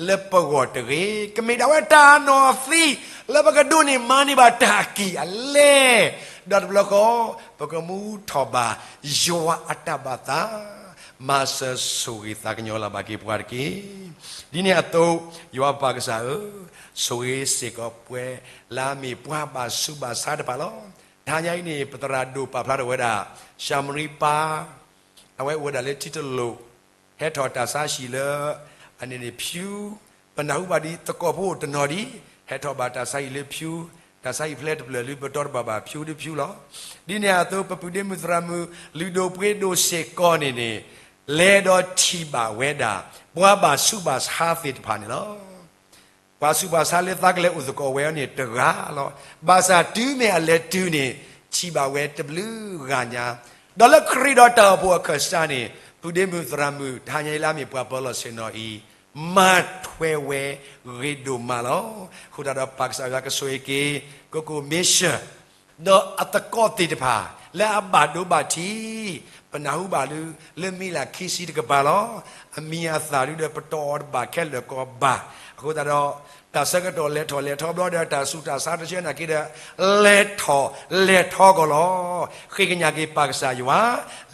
လၢပဂီၢ်တဂ့ၤ, ကမ့ၢ်ဒၣ်ဝဲတၢ်နီၢ်သံ လၢပကဒိးန့ၢ်မၤန့ၢ်ဘၣ်တၢ်အကံၢ်အလဲ, ဒီးတဘျီဃီ ပကမူထီၣ်ဘၣ်ယွၤအတၢ်ဘၣ်သး, မၤစၢၤဆိၣ်ဂ့ၤသးကညီၤလၢ်ဘၣ်က့ၤပှၤတက့ၢ်. ဒ်န့ၣ်အသိး, ယွၤပပၢ်ကစၢ်ဧၢ, ဆိၣ်ဂ့ၤစ့ၢ်ကီးပှၤလၢအမ့ၢ်ပှၤဘၣ်ဆူးဘၣ်ဆါတဖၣ်လီၤ. တဟါညါအံၤန့ၣ် ပသရၣ်ဒိၣ်ပာ်ဖျါထီၣ်ဝဲဒၣ် ရှၤမရံပၢ်, အဝဲအိၣ်ဝဲဒၣ်လၢထံတလိာ်, ဟဲထီၣ်တၢ်ဆါဟံၣ်လၢ အန့ၣ်န့ၣ်ဖၠူ, ပနၢ်ဟူဘၣ်ဒ်သကိးဖိတနီၤဒံး, ဟဲထီၣ်ဘၣ်တၢ်ဆါဟံၣ်လၢဖၠူ, တၢ်ဆါဟံၣ်ဖျဲၣ်တဖျၢၣ်လၢပတီတဘၣ်ဘၣ်ဖၠူတဖၠူလီၤ. ဒ်န့ၣ်အသိး ပပုၢ်ဒ့မုၣ်သရၣ်မုၣ် လုၢ်ဒိၣ်ပှ့ၤဒိၣ်စ့ၢ်ကီးန့ၣ်န့ၣ်, လဲၤဒီးထံၣ်ဘၣ်ဝဲဒၣ် ပှၤဘၣ်ဆူးဘၣ်ဆါသ့ၣ်တဖၣ်န့ၣ်လီၤ. ပှၤဆူးပှၤဆါလၢသးကလဲၤအိၣ်သကိးဝဲအီၤန့ၣ်တဂၤလီၤ. ဘၣ်ဆၣ်တုၤမ့ၢ်အလဲၤတုၤန့ၣ် ထံၣ်ဘၣ်ဝဲတဘျုးဂၤညါ, ဒီးလၢခရံာ်ဒီးတၢ်အိၣ်ဖှိၣ်အခၢၣ်စးန့ၣ် ပုၢ်ဒ့မုၣ်သရၣ်မုၣ် တဟါညါအံၤလၢအမ့ၢ်ပှၤပၢၤလီၢ်ဆ့ၣ်နီၤအံၤ မၤထွဲဝဲဂ့ၤဒိၣ်မးလီၤ. အဃိသတးဒီးပၢ်ကစၢ်ယွၤကဆိၣ်ဂ့ၤက့ၤ ကိကိၣ်မ့ၡၢၣ် ဒီးအသကိးသ့ၣ်တဖၣ် လၢအဘၣ်ဒိဘၣ်ထံး, ပနၢ်ဟူဘၣ်လၢ လၢမံၤလၢ်ခံဆံတကပၤလီၤ. အမံၤအသၣ်ဒုဒီးပတီၢ်အီၤတဘၣ်ခဲလၢာ်ကီးဘၣ်. အဃိသတးဒီး တၢ်ဆၢကတီၢ်လဲၤထီၣ်လဲၤထီဘျီဒီး တၢ်ဆူးတၢ်ဆါတဆၢနာ်က့ဒီး လဲၤထီၣ်လဲၤထီကီးလီၤ. ဃ့ကညးက့ၤပၢ်ကစၢ်ယွၤ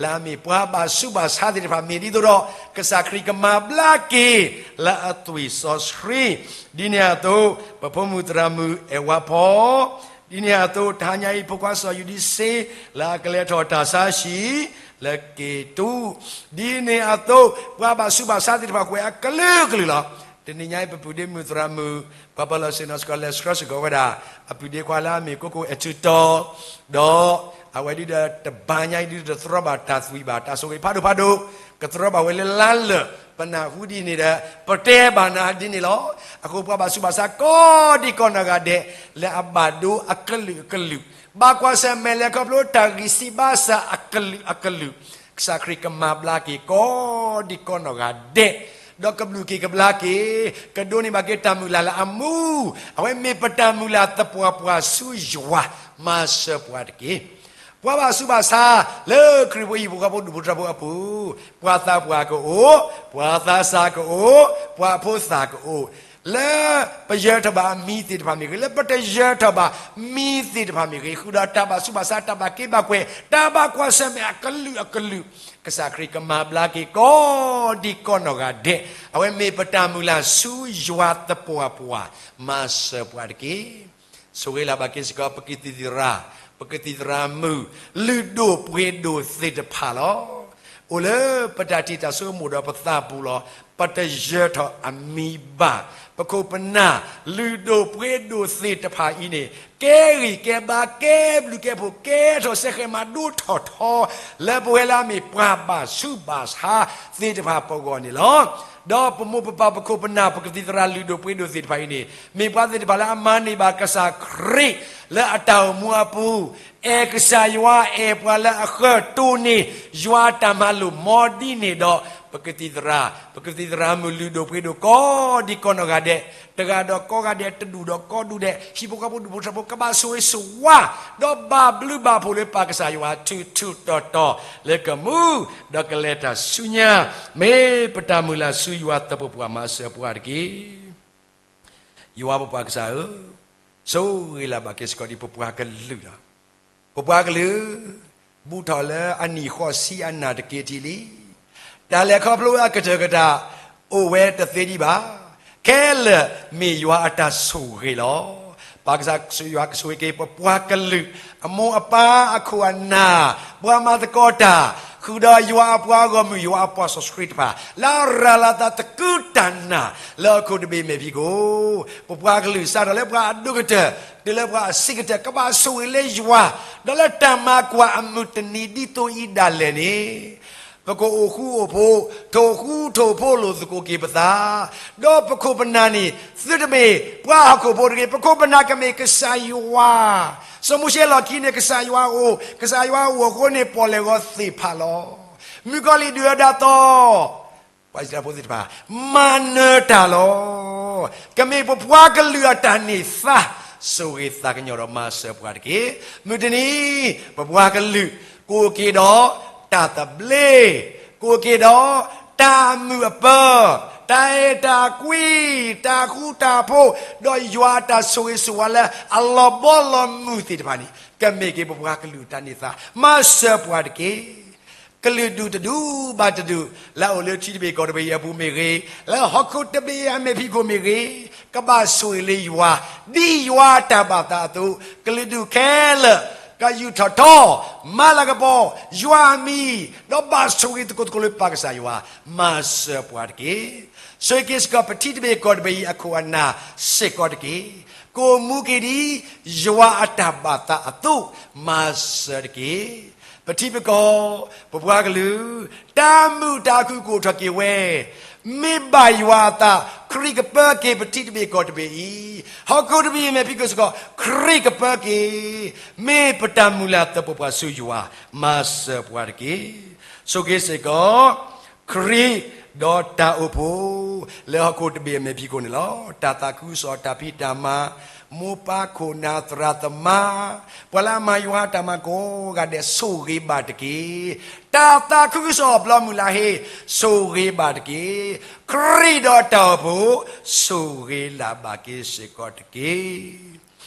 လၢအမ့ၢ်ပှၤဘၣ်ဆူးဘၣ်ဆါသ့ၣ်တဖၣ်မ့ၢ်ဒ်သိးဒီး ကစၢ်ခရံာ်ကမၤဘျါက့ၤ လၢအသွံၣ်စီဆှံ, ဒ်န့ၣ်အသိး ပဖိမုၣ်သရၣ်မုၣ်အဲၣ်ဝါဖီ ဒ်န့ၣ်အသိး တဟါညါအံၤ ဖိခွါစီၤယူၤဒံစ့ လၢအကလဲၤထီၣ်တၢ်ဆါဟံၣ် လၢက့ၤတူၢ်, ဒ်န့ၣ်အသိး ပှၤဘၣ်ဆူးဘၣ်ဆါသ့ၣ်တဖၣ်ကွဲးအကလုာ်ကလုာ်လီၤ. တနံၤညါအံၤ ပပုၢ်ဒ့မုၣ်သရၣ်မုၣ် ပှၤပၢၤလီၢ်ဆ့ၣ်နီၤစ့ၢ်ကီး လဲၤဆှၢစ့ၢ်ကီးဝဲဒၣ် အပုၢ်ဒ့ခွါလၢအမ့ၢ်ကိကိၣ်အဲၣ်ထူးတီၤ ဒီး အဝဲဒုးဒီးတဘါညါအံၤဒုးတတြီဘၣ်တၢ်သွံၣ်ဘၣ် တၢ်ဆိၣ်ဂ့ၤဖးဒိၣ်ဖးဒိၣ် ကတြီဘၣ်ဝဲလၢလါလၢာ် ပနၢ်ဟူဒ်န့ၣ်ဒီး ပတဲဘၣ်နၤဒ်န့ၣ်လီၤ. အဃိပှၤဘၣ်ဆူးဘၣ်ဆါကိးဒံကိးနီၢ်ဂၤဒဲး လၢအဘၣ်ဒိအကလုာ်အကလုာ် ဘၣ်ကွၢ်ဆၢၣ်မဲာ်လဲၤခီဖျိတၢ်ဂံၢ်စၢ်ဘါစၢ်အကလုာ်အကလုာ် ကစၢ်ခရံာ်ကမၤဘျါက့ၤကိးဒံကိးနီၢ်ဂၤဒဲး ဒီးကဘျုးက့ၤကဘျါက့ၤ ကဒိးန့ၢ်ဘၣ်က့ၤတၢ်မုၢ်လၢ်လၢအမူ အဝဲမ့ၢ်ပတၢ်မုၢ်လၢ်သပှၢ်ပှၢ်ဆူယွၤ မၤစၢၤပှၤတက့ၢ်. ပှၤဘၣ်ဆူးဘၣ်ဆါ လၢခရံာ်ဖိဟံၣ်ဖိဃီဖိဒူၣ်ဖိထၢဖိအပူၤ ပှၤသးပှၢ်ကအိၣ်, ပှၤသးစၢ်ကအိၣ်, ပှၤဖိသၣ်ကအိၣ်, လၢပယၢၤထီၣ်ဘၣ်အမံၤသ့ၣ်တဖၣ်မ့ၢ်ဂ့ၤ, လၢပတယၢၤထီၣ်ဘၣ်မံၤသ့ၣ်တဖၣ်မ့ၢ်ဂ့ၤ, ဃုာ်ဒီးတၢ်ဘၣ်ဆူးဘၣ်ဆါ တၢ်ဘၣ်က့ဘၣ်ကွဲၢ် တၢ်ဘၣ်ကွၢ်ဆၢၣ်မဲာ်အကလုာ်အကလုာ်, ကစၢ်ခရံာ်ကမၤဘျါက့ၤကိးဒံကိးနီၢ်ဂၤဒဲး, အဝဲမ့ၢ်ပတၢ်မုၢ်လၢ်ဆူယွၤသပှၢ်ပှၢ်, မၤစၢၤပှၤတက့ၢ်. ဆိၣ်ဂ့ၤလၢ်ဘၣ်က့ၤစ့ၢ်ကီး ပကသံၣ်သရၣ်, ပကသံၣ်သရၣ်မုၣ်, လုၢ်ဒိၣ်ပှ့ၤဒိၣ်သ့ၣ်တဖၣ်လီၤ. အိၣ်လၢပတၢ်ထံၣ်တၢ်ဆိကမိၣ်ဒီးပသးပူၤလီၤ. ပတယၢၤထီၣ်အမံၤဘၣ်. ပခိၣ်ပနၢ်, လုၢ်ဒိၣ်ပှ့ၤဒိၣ်သ့ၣ်တဖၣ်အံၤန့ၣ် ကဲဂံၢ်ကဲဘါ ကဲဘျုးကဲဖှိၣ် ကဲထီၣ်စဲဃဲးမၤဒိၣ်ထီၣ်ထီ လၢပဝဲလၢအမ့ၢ်ပှၤဘၣ်ဆူးဘၣ်ဆါသ့ၣ်တဖၣ်ပဂီၢ်န့ၣ်လီၤ. ဒီးပမိၢ်ပပၢ်ပခိၣ်ပနၢ် ပကသံၣ်သရၣ်လုၢ်ဒိၣ်ပှ့ၤဒိၣ်သ့ၣ်တဖၣ်အံၤန့ၣ် မ့ၢ်ပှၤသ့ၣ်တဖၣ်လၢအမၤန့ၢ်ဘၣ်ကစၢ်ခရံာ် လၢအတၢ်အိၣ်မူအပူၤ, အဲၣ်ကစၢ်ယွၤ အဲၣ်ပှၤလၢအဃၢၤ တိၢ်န့ၢ်ယွၤအတၢ်မၤလိာ် မ်ဒ်န့ၣ်ဒီး ပကသံၣ်သရၣ်, ပကသံၣ်သရၣ်မုၣ်လုၢ်ဒိၣ်ပှ့ၤဒိၣ်ကိးဒံကိးနီၢ်ဂၤဒဲး, တဂၤဒီးကိးဂၤဒဲး, တဒူၣ်ဒီးကိးဒူၣ်ဒဲး, ဟံၣ်ဖိဃီဖိဒူၣ်ဖိထၢဖိ ကဘၣ်ဆိၣ်ဂ့ၤဆိၣ်ဝါ, ဒီးဘၣ်ဘျုးဘၣ်ဖှိၣ်လၢပၢ်ကစၢ်ယွၤ ထူးထူးတီၤတီၤ လၢကမူ ဒီးကလဲၤတၢ်ဆူညါ, မ့ၢ်ပတၢ်မုၢ်လၢ်ဆူယွၤသပှၢ်ပှၢ် မၤစၢၤပှၤတက့ၢ်. ယွၤပပၢ်ကစၢ်ဧၢ, ဆိၣ်ဂ့ၤလၢ်ဘၣ်က့ၤစ့ၢ်ကီးဒ်ပပှၤကလုာ်လီၤ. ပပှၤကလုာ် ဘူးထီၣ်လၢအနံၣ်ဃိးဆံအနၣ်တက့ၢ်ထံၣ်လံ. တၢ်လဲၤခီဖျိအကတၢၢ်ကတၢၢ် အိၣ်ဝဲတသ့ဒံးဘၣ်. ခဲလၢာ်မ့ၢ်ယွၤအတၢ်ဆိၣ်ဂ့ၤလီၤ. ပၢ်ကစၢ်ယွၤကဆိၣ်ဂ့ၤက့ၤ ပပှၤကလုာ် အမိၢ်အပၢ်အခိၣ်အနၢ်, ပှၤမၤသကိးတၢ်, ဃုာ်ဒီးယွၤအပှၤဂီၢ်မုၢ် ယွၤအပှၤစီဆှံတဖၣ် လၢအရၤလီၤအသးသကုၤတၢ်နာ် လၢဟီၣ်ခိၣ်တဘ့ၣ်အမဲာ်ဖံးခိၣ်, ပပှၤကလုာ်စးထီၣ်လၢပှၤအဒိၣ်ကတၢၢ် တုၤလၢပှၤအဆံးကတၢၢ် ကဘၣ်ဆိၣ်ဂ့ၤလၢယွၤ, ဒီးလၢတၢ်မၤကွၢ်အမုၢ်တနံၤဒ်သိးအံၤဒၣ်လဲာ်န့ၣ် ပကအိၣ်ဃူအိၣ်ဖိး, ထိၣ်ဃူထိၣ်ဖိးလိာ်သကိးက့ၤပသး, ဒီးပခိၣ်ပနၢ်န့ၣ် သုတမ့ၢ်ပှၤဟီၣ်ခိၣ်ဖိတဂ့ၤ, ပခိၣ်ပနၢ်ကမ့ၢ်ကစၢ်ယွၤ. စီၤမိၤၡ့အလီၢ်ခံန့ၣ် ကစၢ်ယွၤအိၣ်, ကစၢ်ယွၤအိၣ်အဃိန့ၣ် ပီၣ်လဲၣ်ဂီၤသ့ၣ်ဖးလီၤ. မုၣ်ကီၤလံၢ်ဒုးအဒၣ်သီ ပှၤအံၣ်စရ့လးဖိသ့ၣ်တဖၣ် မၤနၢၤတၢ်လီၤ. ကမ့ၢ်ပပှၤကလုာ်အတၢ်န့ၢ်သါ, ဆိၣ်ဂ့ၤသးကညီၤဒီးမၤစၢၤပှၤတက့ၢ်. မုၢ်တနံၤ ပပှၤကလုာ် ကအိၣ်က့ၤဒီးတၢ်သဘျ့, ကအိၣ်က့ၤဒီးတၢ်အမုာ်အပၢၤ, တၢ်အဲၣ်တၢ်ကွံ, တၢ်ဃူတၢ်ဖိး, ဒီးယွၤအတၢ်ဆိၣ်ဂ့ၤဆိၣ်ဝါလၢအလီၤဘီလီၤမုၢ်သ့ၣ်တဖၣ်န့ၣ် ကမ့ၢ်က့ၤပပှၤကလုာ်အတၢ်န့ၢ်သါ, မၤစၢၤပှၤတက့ၢ်. ကလုာ်ဒူၣ်တဒူၣ်ဘၣ်တဒူၣ် လၢအအိၣ်လၢထံတဘ့ၣ်ကီၢ်တဘ့ၣ်အံၤအပူၤမ့ၢ်ဂ့ၤ, လၢဟီၣ်ခိၣ်တဘ့ၣ်အမဲာ်ဖံးခိၣ်မ့ၢ်ဂ့ၤ, ကဘၣ်ဆိၣ်ဂ့ၤလၢယွၤ, ဒ်ယွၤအတၢ်ဘၣ်သးအသိး, ကလုာ်ဒူၣ်ခဲလၢာ် ကယူးထီၣ်ထီ, မၤလၤကပီၤ, ယွၤအမံၤ, ဒီးဘၣ်ဆိၣ်ဂ့ၤသကိးသကိးလၢပၢ်ကစၢ်ယွၤ, မၤစၢၤပှၤတက့ၢ်. ဆိၣ်ဂ့ၤက့ၤစ့ၢ်ကီး ပထံတဘ့ၣ်ကီၢ်တဘ့ၣ်အံၤအခိၣ်အနၢ်စ့ၢ်ကီးတက့ၢ်. ကအိၣ်မူက့ၤဒ် ယွၤအတၢ်ဘၣ်သးအသိး, မၤစၢၤတက့ၢ်. ပထံပကီၢ်, ပပှၤကလုာ်, တၢ်မုာ်တၢ်ခုၣ်ကအိၣ်ထီၣ်က့ၤဝဲ, မ့ၢ်ဘၣ်ယွၤအသး, ခရံာ်ကပၢက့ၤပထံတဘ့ၣ်ကီၢ်တဘ့ၣ်အံၤ, ဟီၣ်ခိၣ်တဘ့ၣ်အမဲာ်ဖံးခိၣ်စ့ၢ်ကီး, ခရံာ်ကပၢက့ၤ, မ့ၢ်ပတၢ်မုၢ်လၢ်သပှၢ်ပှၢ်ဆူယွၤ, မၤစၢၤပှၤတက့ၢ်. ဆိၣ်ဂ့ၤစ့ၢ်ကီး ခရံာ်ဒီးတၢ်အိၣ်ဖှိၣ် လၢဟီၣ်ခိၣ်တဘ့ၣ်အမဲာ်ဖံးခိၣ်န့ၣ်လီၤ. တၢ်သးခုကစီၣ် တၢ်ဖံးတၢ်မၤ, မိၢ်ပၢ်ခိၣ်နၢ်သရၣ်သမါ, ပှၤလၢအမၤယွၤအတၢ်မၤကိးဂၤဒဲး ဆိၣ်ဂ့ၤဘၣ်တက့ၢ်. တၢ်သးခုကစီၣ်အဘျီမုၢ်လၢဟ့ၣ် ဆိၣ်ဂ့ၤဘၣ်တက့ၢ်. ခရံာ်ဒီးတၢ်အိၣ်ဖှိၣ် ဆိၣ်ဂ့ၤလၢ်ဘၣ်က့ၤစ့ၢ်ကီးတက့ၢ်.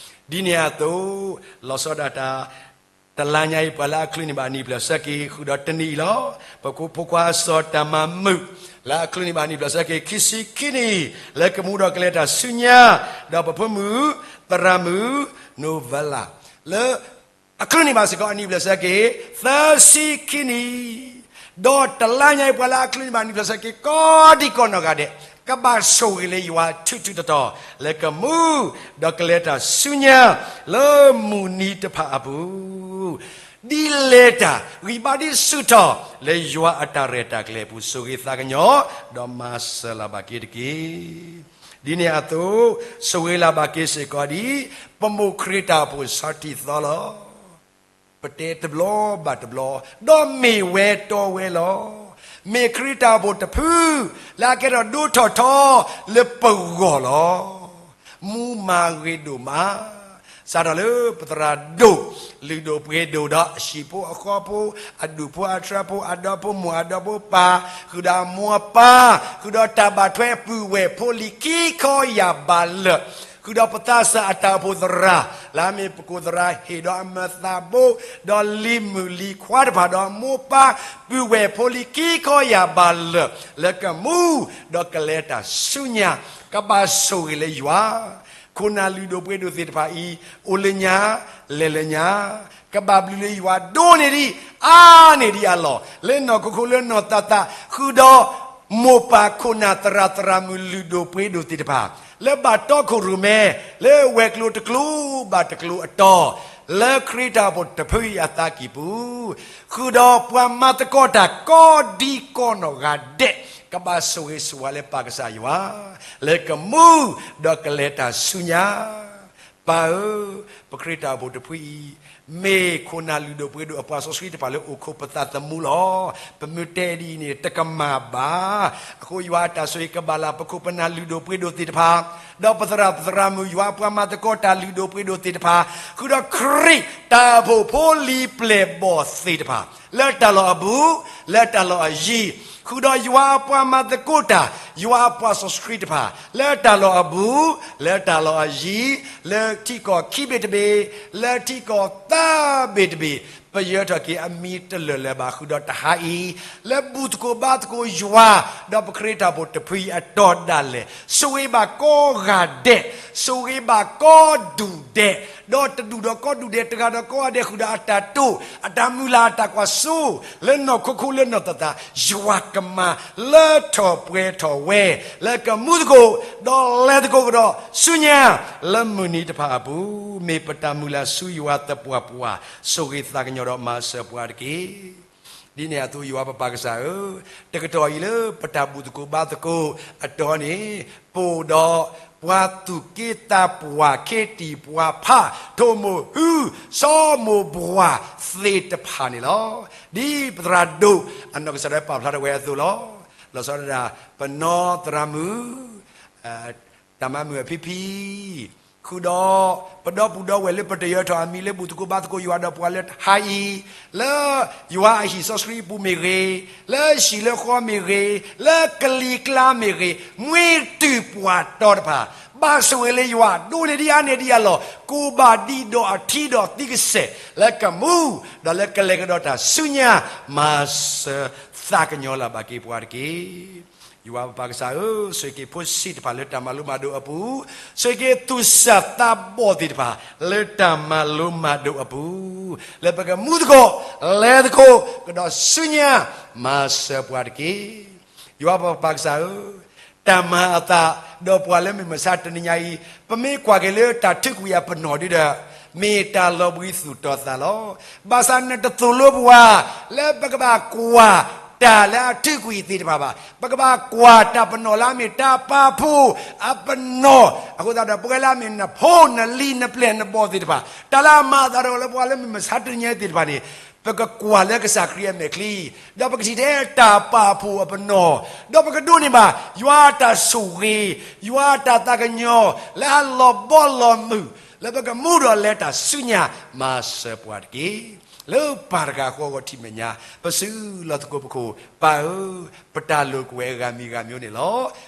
ဒ်န့ၣ်အသိး လီၤဆီဒၣ်တၢ် တလါညါအံၤ ပှၤလၢအချုးန့ၢ်ဘၣ်အနံၣ်ပျဲၢ်ဆၢက့ၤ ဃုာ်ဒီးတနံၣ်အံၤလီၤ. ပဖိခွါစီၤတၢ်မၤမုာ် လၢအချုးန့ၢ်ဘၣ်အနံၣ်ပျဲၢ်ဆၢက့ၤ ခံဆံခံနံၣ် လၢကမူဒီးကလဲၤတၢ်ဆူညါ, ဒီးပဖိမုၣ် သရၣ်မုၣ် နိၣ်ဝဲလၢ် လၢအချုးန့ၢ်ဘၣ်စ့ၢ်ကီးအနံၣ်ပျဲၢ်ဆၢက့ၤ သၢဆံခံနံၣ်, ဒီးတလါညါအံၤ ပှၤလၢအချုးန့ၢ်ဘၣ်အနံၣ်ပျဲၢ်ဆၢက့ၤ ကိးဒံကိးနီၢ်ဂၤဒဲး ကဘၣ်ဆိၣ်ဂ့ၤလၢယွၤထူးထူးတီၤတီၤ လၢကမူ ဒီးကလဲၤတၢ်ဆူညါ လၢမုၢ်နံၤတဖၣ်အပူၤ ဒ်လဲၣ်တၢ် ဂံၢ်ဘါဒ်ဆူၣ်ထီၣ် လၢယွၤအတၢ်ရဲၣ်တၢ်ကျဲၤအပူၤ ဆိၣ်ဂ့ၤသးကညီၤ ဒီးမၤစၢၤလၢ်ဘၣ်က့ၤတက့ၢ်. ဒ်န့ၣ်အသိး ဆိၣ်ဂ့ၤလၢ်ဘၣ်က့ၤစ့ၢ်ကီးဒ် ပမိၢ်ခရံာ်တၢ်အိၣ်ဖှိၣ်ဆီထံသီလီၤ. ပတဲတဘျီဘၣ်တဘျီ, ဒီးမ့ၢ်ဝဲတီဝဲလီၤ. မ့ၢ်ခရံာ်တၢ်အိၣ်ဖှိၣ်တဖု လၢအကဲထီၣ်ဒိၣ်ထီၣ်ထီလၢပဂီၢ်လီၤ. မူမၤဂ့ၤဒိၣ်မး, စးထီၣ်လၢပသရၣ်ဒိၣ်, လုၢ်ဒိၣ်ပှ့ၤဒိၣ်ဒီး အဟံၣ်ဖိအဃီဖိ, အဒူၣ်ဖိအထြၢဖိ, အဒီဖိမိၢ်အဒီဖိပၢ်, ဃုာ်ဒီးအမိၢ်အပၢ်, ဃုာ်ဒီးတၢ်ဘၣ်ထွဲပုၢ်ဝဲၢ်ဖိလံၤခံခီယၢ်ဘးလၢာ်, ဃုာ်ဒီးပသးစၢ်အတၢ်အိၣ်ဖှိၣ်သရၣ်, လၢအမ့ၢ်ပကိၣ်သရၣ်ဟ့ၣ်ဒီးအမၢၢ်သးဘိ, ဒီးလံၤမုၣ်လံၤခွါတဖၣ်ဒီးအမိၢ်ပၢ်, ပုၢ်ဝဲၢ်ဖိလံၤခံခီယၢ်ဘးလၢာ်, လၢကမူ, ဒီးကလဲၤတၢ်ဆူညါ, ကဘၣ်ဆိၣ်ဂ့ၤလၢယွၤ, ခိၣ်နၢ်လုၢ်ဒိၣ်ပှ့ၤဒိၣ်သ့ၣ်တဖၣ်အံၤ, အိၣ်လၢညါ, လဲၤလၢညါ, ကဘၣ်ဘျုးလၢယွၤဒိၣ်န့ၢ်ဒံး, အါန့ၢ်ဒံးအလီၢ်, လၢနီၢ်ခိခိၣ်လၢနီၢ်သးသး, ဃုာ်ဒီး မိၢ်ပၢ်ခိၣ်နၢ်သရၣ်သရၣ်မုၣ်လုၢ်ဒိၣ်ပှ့ၤဒိၣ်သ့ၣ်တဖၣ်, လၢဘၣ်တီခိၣ်ရိၣ်မဲ, လၢဝဲၤကျိၤတကျိၤဘၣ်တကျိၤအတီၤ, လၢခရံာ်တၢ်အိၣ်ဖှိၣ်တဖုအံၤအသးကံၢ်ပူၤ, ဃုာ်ဒီးပှၤမၤသကိးတၢ်ကိးဒံကိးနီၢ်ဂၤဒဲး, ကဘၣ်ဆိၣ်ဂ့ၤဆိၣ်ဝါလၢပၢ်ကစၢ်ယွၤ, လၢကမူ, ဒီးကလဲၤတၢ်ဆူညါ ပၢ်ဧၢ, ပခရံာ်တၢ်အိၣ်ဖှိၣ်တဖုအံၤ, မ့ၢ်ခိၣ်နၢ်လုၢ်ဒိၣ်ပှ့ၤဒိၣ်အပှၤစီဆှံတဖၣ်လၢအိၣ်ခိးပသးသမူလီၤ. ပမ့ၢ်တဲဒ်အံၤန့ၣ် တကမၣ်ဘၣ်. အဃိယွၤအတၢ်ဆိၣ်ဂ့ၤကဘၣ်လၢပခိၣ်ပနၢ်လုၢ်ဒိၣ်ပှ့ၤဒိၣ်သ့ၣ်တဖၣ်, ဒီးပသရၣ်ပသရၣ်မုၣ်ယွၤအပှၤမၤသကိးတၢ်လုၢ်ဒိၣ်ပှ့ၤဒိၣ်သ့ၣ်တဖၣ်, ဃုာ်ဒီးခရံာ်တၢ်အိၣ်ဖှိၣ်ဖိလံၤပျဲၢ်ဘီၣ်သ့ၣ်တဖၣ်, လၢတၢ်လီၢ်အဘူး, လၢတၢ်လီၢ်အယံၤ, ဃုာ်ဒီးယွၤအပှၤမၤသကိးတၢ်, ယွၤအပှၤစီဆှံတဖၣ်, လၢတၢ်လီၢ်အဘူး, လၢတၢ်လီၢ်အယံၤ, လၢထံကီၢ်ခံဘ့ၣ်တဘ့ၣ်, လၢထံကီၢ်သၢဘ့ၣ်တဘ့ၣ်, ပယၢၤထီၣ်က့ၤအမံၤတလၢာ်လၢၤဘၣ်ဃုာ်ဒီးတဟါအံၤ, လၢဘူၣ်သကိးဘါသကိးယွၤ, ဒီးပခရံာ်တၢ်အိၣ်ဖှိၣ်တဖုအံၤအတီၤဒၣ်လဲာ်, ဆိၣ်ဂ့ၤဘၣ်ကိးဂၤဒဲး, ဆိၣ်ဂ့ၤဘၣ်ကိးဒူၣ်ဒဲး, ဒီးတဒူၣ်ဒီးကိးဒူၣ်ဒဲး, တဂၤဒီးကိးဂၤဒဲးဃုာ်ဒီးအတၢ်တိာ်, အတၢ်မုၢ်လၢ်အတၢ်ကွၢ်စိ, လၢနီၢ်ခိခိၣ်လၢနီၢ်သးသး, ယွၤကမၤလၢထီၣ်ပှဲၤထီၣ်ဝဲ, လၢကမူသကိး, ဒီးလဲၤသကိးကဒီးဆူညါ, လၢမုၢ်နံၤတဖၣ်အပူၤ, မ့ၢ်ပတၢ်မုၢ်လၢ်ဆူယွၤသပှၢ်ပှၢ်, ဆိၣ်ဂ့ၤသးကညီၤဒီးမၤစၢၤပှၤတက့ၢ်. ဒ်န့ၣ်အသိးယွၤပပၢ်ကစၢ်ဧၢ, တကတီၢ်အံၤလၢပတၢ်ဘူၣ်သကိးဘါသကိးအတီၤန့ၣ်, ပအိၣ်ဒီးပှၤသူၣ်က့သးပှၢ်ခ့တံၢ်ပှၤဖး, ထိၣ်မိၢ်ဟု, စီၤမိၢ်ဘှၢ်သ့ၣ်တဖၣ်န့ၣ်လီၤ. ဒ်ပသရၣ်ဒိၣ်အနီၢ်ကစၢ်ဒၣ်ပာ်ဖျါထီၣ်ဝဲအသိးလီၤ. လီၤဆီဒၣ်တၢ် ပနီၢ်သရၣ်မုၣ် တၢ်မၤမုာ်အဖံဖံ, ဃုာ်ဒီး ပဒီပုၢ်ဒီဝဲၢ်လၢပတယၢၤထီၣ်အမံၤလၢဘူၣ်သကိးဘါသကိးယွၤဒီးပှၤလၢတဟါအံၤ, လၢယွၤအဟံၣ်စီဆှံအပူၤမ့ၢ်ဂ့ၤ, လၢဟံၣ်လၢဃီမ့ၢ်ဂ့ၤ, လၢကလံၤကျါမ့ၢ်ဂ့ၤ, မှံတုၤပှၤတီတဖၣ်, ဘၣ်ဆိၣ်ဂ့ၤလၢယွၤဒိၣ်န့ၢ်ဒံးအါန့ၢ်ဒံးအလီၢ်, ကိးဘၣ်ဒံးဒီးအထံဒီးသံကစဲး, လၢကမူ, ဒီးလၢကလဲၤကဒီးတၢ်ဆူညါ, မၤစၢၤသးကညီၤလၢ်ဘၣ်က့ၤပှၤတက့ၢ်. ယွၤပပၢ်ကစၢ်ဧၢ, ဆိၣ်ဂ့ၤက့ၤဖိဆံးတဖၣ်လၢတၢ်မၤလိမၤဒိးအပူၤ, ဆိၣ်ဂ့ၤက့ၤသူၣ်စၢ်သးဘီၣ်သ့ၣ်တဖၣ် လၢတၢ်မၤလိမၤဒိးအပူၤ, လၢပကမူသကိး, လဲၤသကိး, ကဒီးဆူညါ, မၤစၢၤပှၤတက့ၢ်. ယွၤပပၢ်ကစၢ်ဧၢ, တၢ်မၤအသး, ဒီးပှၤလၢမုၢ်မဆါတနံၤညါအံၤ, ပမ့ၢ်ကွၢ်က့ၤလၢတၢ်ထုးကွံာ်အပနီၣ်ဒုဒီး, မ့ၢ်တၢ်လီၤဘှံးသူၣ်တီၤသးလီၤ. ဘၣ်ဆၣ်နတသိၣ်လိပှၤ, လၢပကဘၣ်ကွၢ်တၢ်လၢအထုးကွံာ်သ့ၣ်တဖၣ်ဘၣ်. ပကဘၣ်ကွၢ်တၢ်ပနီၣ်လၢအမ့ၢ်တၢ်ပာ်ဖှိၣ်အပနီၣ်, အဃိသတးဒီး ပဝဲလၢအမ့ၢ်နဖိနလံၤနပျဲၢ်နဘီၣ်သ့ၣ်တဖၣ်, တၢ်လၢအမၤအသးဒီးလၢပှၤလၢမုၢ်မဆါတနံၤညါသ့ၣ်တဖၣ်န့ၣ်, ပကကွၢ်လၢကစၢ်ခရံာ်အမဲာ်ချံ, ဒီးပကထံၣ်ထဲတၢ်ပာ်ဖှိၣ်အပနီၣ်, ဒီးပကဒိးန့ၢ်ဘၣ် ယွၤအတၢ်ဆိၣ်ဂ့ၤ, ယွၤအတၢ်သးကညီၤ, လၢအလီၤဘီလီၤမုၢ်, လၢပကမူဒီးလဲၤတၢ်ဆူညါ, မၤစၢၤပှၤတက့ၢ်. လၢပၢ်တဂၤဃီအဂီၢ်ထံၣ်မဲာ်ညါ, ပစုလီၢ်သကိးပခိၣ်, ပၢ်ဧၢ, ပတၢ်လိာ်ကွဲဂၤမံၤဂၤမံၤန့ၣ်လီၤ.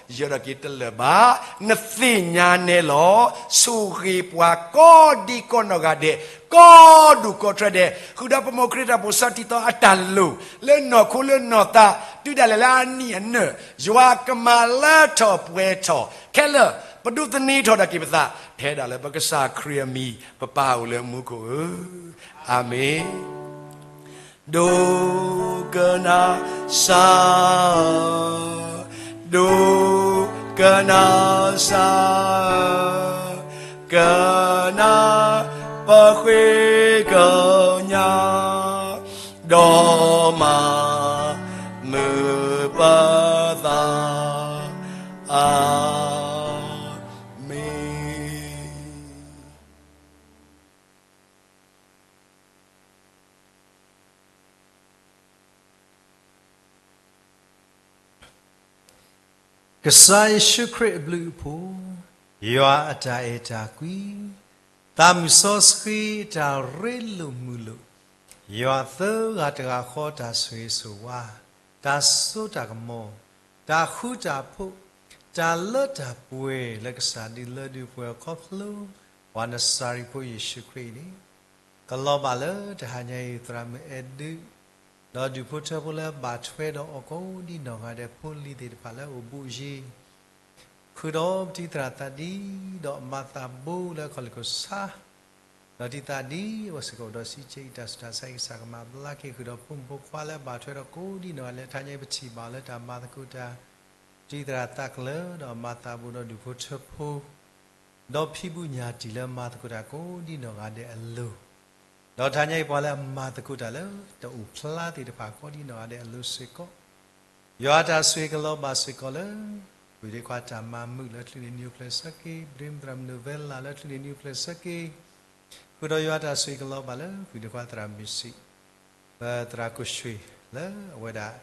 ယၢၤထီၣ်က့ၤတလၢာ်ဘၣ်, နသ့ၣ်ညါနဲလီၤ. ဆိၣ်ဂ့ၤပှၤကိးဒံကိးနီၢ်ဂၤဒဲး, ကိးဒူၣ်ကိးထြဲဒဲး, ဃုာ်ဒီးပမိၢ်ခရံာ်တၢ်အိၣ်ဖှိၣ်ဆီထံသီအတၢ်လိၤ, လၢနီၢ်ခိလၢနီၢ်သး, တုၤဒၣ်လဲာ်လၢအနံၣ်အနၢၣ်, ယွၤကမၤလၢထီၣ်ပှဲၤထီၣ်ခဲလၢာ်, ပဒိးသန့ၤထီၣ်ဒၣ်က့ၤပသး, ထဲဒၣ်လၢပကစၢ်ခရံာ်အမံၤ, ပပၢ်အိၣ်လၢမူခိၣ်ဧၢ, အၤမ့ၣ်. ဒိကနၣ်စၢ်, ဒိကနၣ်စၢ်, ကနၣ်ပဃ့ကညါ ဒီးမၤမုာ်ပသး, အၤမ့ၣ်. ကစၢ်ယ့ၣ်ၡူးခရံာ်အဘျုးအဖှိၣ်, ယွၤအတၢ်အဲၣ်တၢ်ကွံ, သးမုၢ်စီဆှံအတၢ်ရ့လိာ်မုာ်လိာ်, ယွၤသၢဂၤတဂၤဃီတၢ်ဆိၣ်ဂ့ၤဆိၣ်ဝါ, တၢ်စိတၢ်ကမီၤ, တၢ်ဃူတၢ်ဖိး, တၢ်လၢတၢ်ပှဲၤလၢကစၢ်ဒုးလၢဒုးပှဲၤအခီဖျိ, ပှၤနစၤရ့းဖိယ့ၣ်ၡူးခရံာ်အံၤန့ၣ် ကလီၤဘၣ်လၢတဟါညါအံၤ သရၣ်မုၣ်အဲၣ်ဒုး ဒီးဒူၣ်ဖိထၢဖိလၢအဘၣ်ထွဲဒီးအီၤကိးဒံနီၢ်ဂၤဒဲး ဖိလံၤသ့ၣ်တဖၣ်လၢအအိၣ်ဘူးအယံၤ, ဃုာ်ဒီးပတံၤသရၣ်သးဒံး ဒီးမၤသးဘိလၢအခီၣ်လ့ၢ်ခိၣ်ဆါ, ဒီးတံၤသးဒံးအဝဲစ့ၢ်ကီး ဒီးစံးကဲအံၤတၢ်ဆူးတၢ်ဆါအံၤ ကစၢ်ကမၤဘျါက့ၤ ဃုာ်ဒီးဖိမုၣ်ဖိခွါလၢအဘၣ်ထွဲဒီးကိးဒံနီၢ်ဂၤဒဲး တဟါညါအံၤ ပထံၣ်ဘၣ်လၢတၢ်မၤသကိးတၢ် တံၤသရၣ်သးကလၢၤ ဒီးမၤသးဘိဒီးဒူၣ်ဖိထၢဖိ ဒီးဖံးဘူးညၣ်တံၢ်လၢမၤသကိးတၢ်ကိးဒံနီၢ်ဂၤဒဲးအလိၤ, ဒီးတဟါညါအံၤပှၤလၢအမၤသကိးတၢ်လၢတအိၣ်ဖျါသ့ၣ်တဖၣ်ကိးဒံနီၢ်ဂၤဒဲးအလိၤစ့ၢ်ကီး, ယွၤတၢ်ဆိၣ်ဂ့ၤကလီၤဘၣ်စ့ၢ်ကီးလၢ ဝံၤဒီးခွါတၢ်မၤမုာ်လၢချုးန့ၣ်နံၤအိၣ်ဖျဲၣ်ဆၢက့ၤ, ပဒ့မုၣ်သရၣ်မုၣ်နုာ်ဝဲလၢ်လၢချုးန့ၣ်နံၤအိၣ်ဖျဲၣ်ဆၢက့ၤ, ဃုာ်ဒီးယွၤတၢ်ဆိၣ်ဂ့ၤကလီၤဘၣ်လၢ ဝံၤဒီးခွါသရၣ်မုၣ်စံး ပသရၣ်ကိၣ်ဆှံလၢအဝဲဒၣ်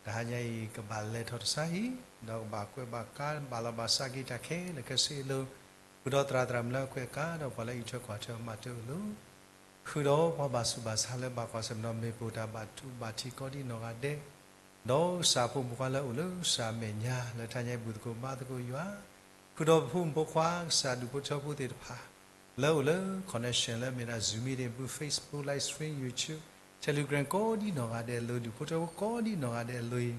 တဟါညါအံၤ ကဘၣ်လဲၤထီၣ်တဆါဟံၣ်, ဒီးကဘၣ်ကွဲးဘၣ်ကါ ဘၣ်လီၤဘၣ်စးက့ၤတၢ်ခဲလၢာ်ခဲဆ့အလိၤ, ဃုာ်ဒီးသရၣ်သရၣ်မုၣ်လၢအကွဲးအကါ ဒီးပှၤလၢအအံးထွဲကွၢ်ထွဲအမၤတၢ်အလိၤ, ဃုာ်ဒီးပှၤဘၣ်ဆူးဘၣ်ဆါလၢဘၣ်ကွၢ်ဆၢၣ်မဲာ်ဒီးမ့ၢ်ပိာ်တၢ်ဘၣ်ထူးဘၣ်ထံးကိးဒံနီၢ်ဂၤဒဲး, ဒီးကစၢ်ဖိမုၣ်ဖိခွါလၢအအိၣ်လၢကစၢ်အမဲာ်ညါ လၢတဟါညါအံၤဘူၣ်သကိးဘါသကိးယွၤ, ဃုာ်ဒီးပဖိမုၣ်ဖိခွါ ကစၢ်ဒူၣ်ဖိထၢဖိသ့ၣ်တဖၣ် လၢအအိၣ်လၢ connection လၢအမ့ၢ်ဒၣ် Zoom meeting ပူၤ Facebook live stream YouTube Telegram ကိးဒံနီၢ်ဂၤဒဲးအလိၤ ဒူၣ်ဖိထၢဖိကိးဒံနီၢ်ဂၤဒဲးအလိၤအံၤ,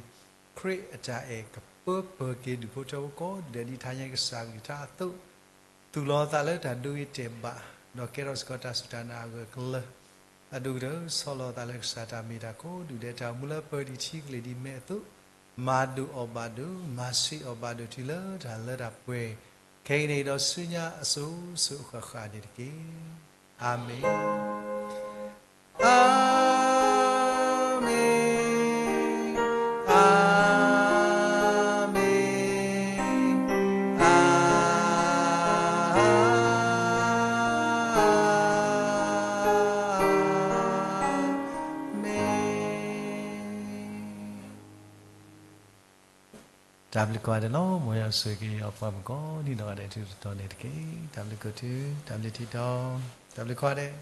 ခရံာ်အတၢ်အဲၣ်ကပၢပၢၤက့ၤဒူၣ်ဖိထၢဖိကိးဒံဒဲး ဒ်တဟါညါအံၤကစၢ်ကလုၢ်ကထါအသိး, သူၣ်လီၤအသးလၢတၢ်ဒိဂ့ၤတဲာ်ဘၣ်, ဒီးကဲထီၣ်စ့ၢ်ကီးတၢ်စူၢ်တၢ်နာ်အဂၢၢ်အကျၢၤ, အဒိၣ်ကတၢၢ်ဆီၣ်လီၤအသးလၢကစၢ်တၢ်မ့ၢ်တၢ်ကိးဒူၣ်ဒဲး တၢ်အိၣ်မူလၢပၢၤဒံးထံကလ့ၢ်ဒံးမဲာ်အသိး, မၤဒိၣ်အီၣ်ဘၣ်ဒိၣ် မၤဆံးအီၣ်ဘၣ်ဒိၣ်တုၤလၢတၢ်လၢတၢ်ပှဲၤ, ခဲအံၤန့ၣ်ဒီးဆူညါအစိၤစိၤအဃၣ်ဃၣ်န့ၣ်တက့ၢ်. အၤမ့ၣ်, အၤမ့ၣ်, အၤမ့ၣ်, အၤမ့ၣ်. တၢ်ဘျုးကိးဂၤဒဲးလီၤ. မ်ယွၤဆိၣ်ဂ့ၤက့ၤပှၤမုၣ်ကိးဒံနီၢ်ဂၤဒဲး ထူးထီၣ်တီၤန့ၣ်တက့ၢ်. တၢ်ဘျုးကိးထူ, တၢ်ဘျုးထံးတီၤ, တၢ်ဘျုးကိးဂၤဒဲး